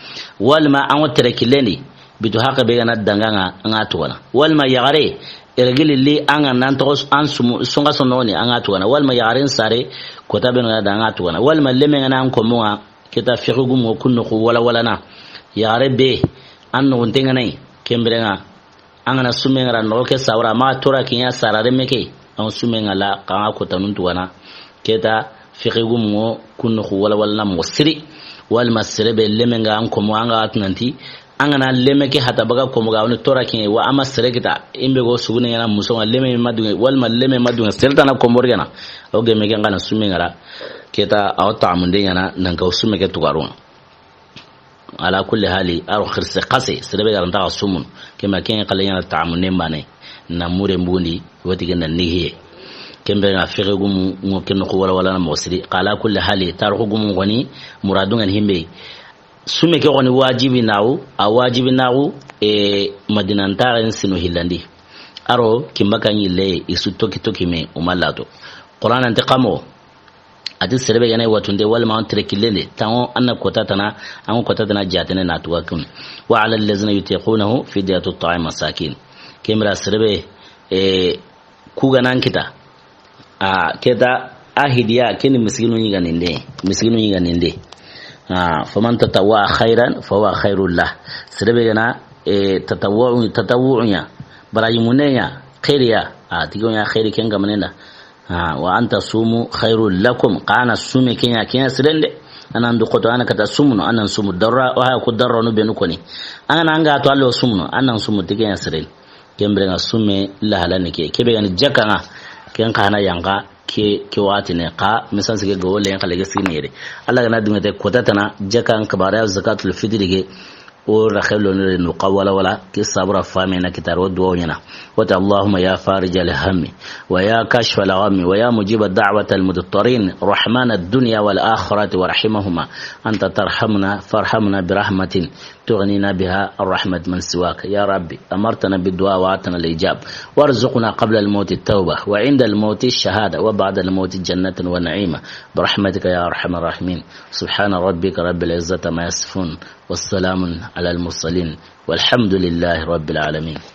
Walma an go tere kilendi, bitu haka be ga na danganga, an ga tugana. Walma yagare, ergili li an ga nan to an sumu, songa sono ni, an ga tugana. Walma yagaren sare, kota be na da an ga tugana. Walma leme ga na an komo nga, kita fiqhu gumo kunno ku wala wala na. Yagare be, an no tenga nay, ken bire nga. An ga na sume nga ra no ke sawra ma tora kinya sarare meke. An sume nga la ka nga kota nun tugana. Keta fiqhi gumo kunno ku wala wala na mo siri. Walma sere be leme nga an komo an ga tunanti. An ga na leme ke hata baga komo ga woni tora kinya wa ama sere kita. Imbe go sugune nga na muso nga leme madunga walma leme madunga sere tana komo rigana. O ge meke nga na sume nga ra. Keta aw tamunde nga na nan ka sume ke tugarun. Ala kulli hali, aro xirse xase, sere be ga ra nta xa sumunu. Kema ken xale ɲana tamu ne mbane. Na mure mbundi, wati genda nihiye. Ken be na fiqhi gumu, ngo ken ko wala wala na mo siri. Ala kulli hali, tarixu gumu goni, muradu ngani himbe. Sume ke goni wajibi nawu, a wajibi nawu, e, Madina nta ren sino hillandi. Aro, kimba kan yille, isu toki toki me, umalato. Qur'an ante kamo, Ati sere be ga na watunde walma an tere killende, tango an na kota tana, an kota tana jatene na tuga kun. وعلى الذين يطيقونه فدية طعام مساكين. Ken bire sere be, e, ku ga nan kita. A, keta a hidiya, keni miskinu ɲiganinde, miskinu ɲiganinde. A, فمن تطوع خيرا فهو خير له. Sere be ga na, e, tatawwu, tatawwu ɲa, baraji munne ɲa, xeeriya, a, tigo ɲa xeeri ken ga manenda. Ha, وأن تصوموا خير لكم. Xa na sume kenya, kenya sirende. An na ndu xoto, an na kata sumuno, an na sumu darra, o haya ku darra no benu koni. An na anga to allo sumuno, an na sumu ti kenya sirende. Ken bire nga sume la halani ke. Ke be ga ni jaka nga, ken xa na yanga, ke, ke wati ne xa, misan sige go le xale ge sini yere. Alla ga na dunga te kota tana, jaka nga kabara zakatul fitri ge. O raxelo ne no xa wala wala, ke sabura fame na kitaro duwa ɲana. Wata اللهم يا فارج الهم، ويا كاشف الغم، ويا مجيب دعوة المضطرين، رحمن الدنيا والآخرة ورحيمهما، أنت ترحمنا فارحمنا برحمة تغنينا بها عن رحمة من سواك. يا ربي، أمرتنا بالدعاء ووعدتنا الإجابة، وارزقنا قبل الموت التوبة، وعند الموت الشهادة، وبعد الموت جنة ونعيما، برحمتك يا أرحم الراحمين. سبحان ربك رب العزة عما يصفون، وسلام على المرسلين، والحمد لله رب العالمين.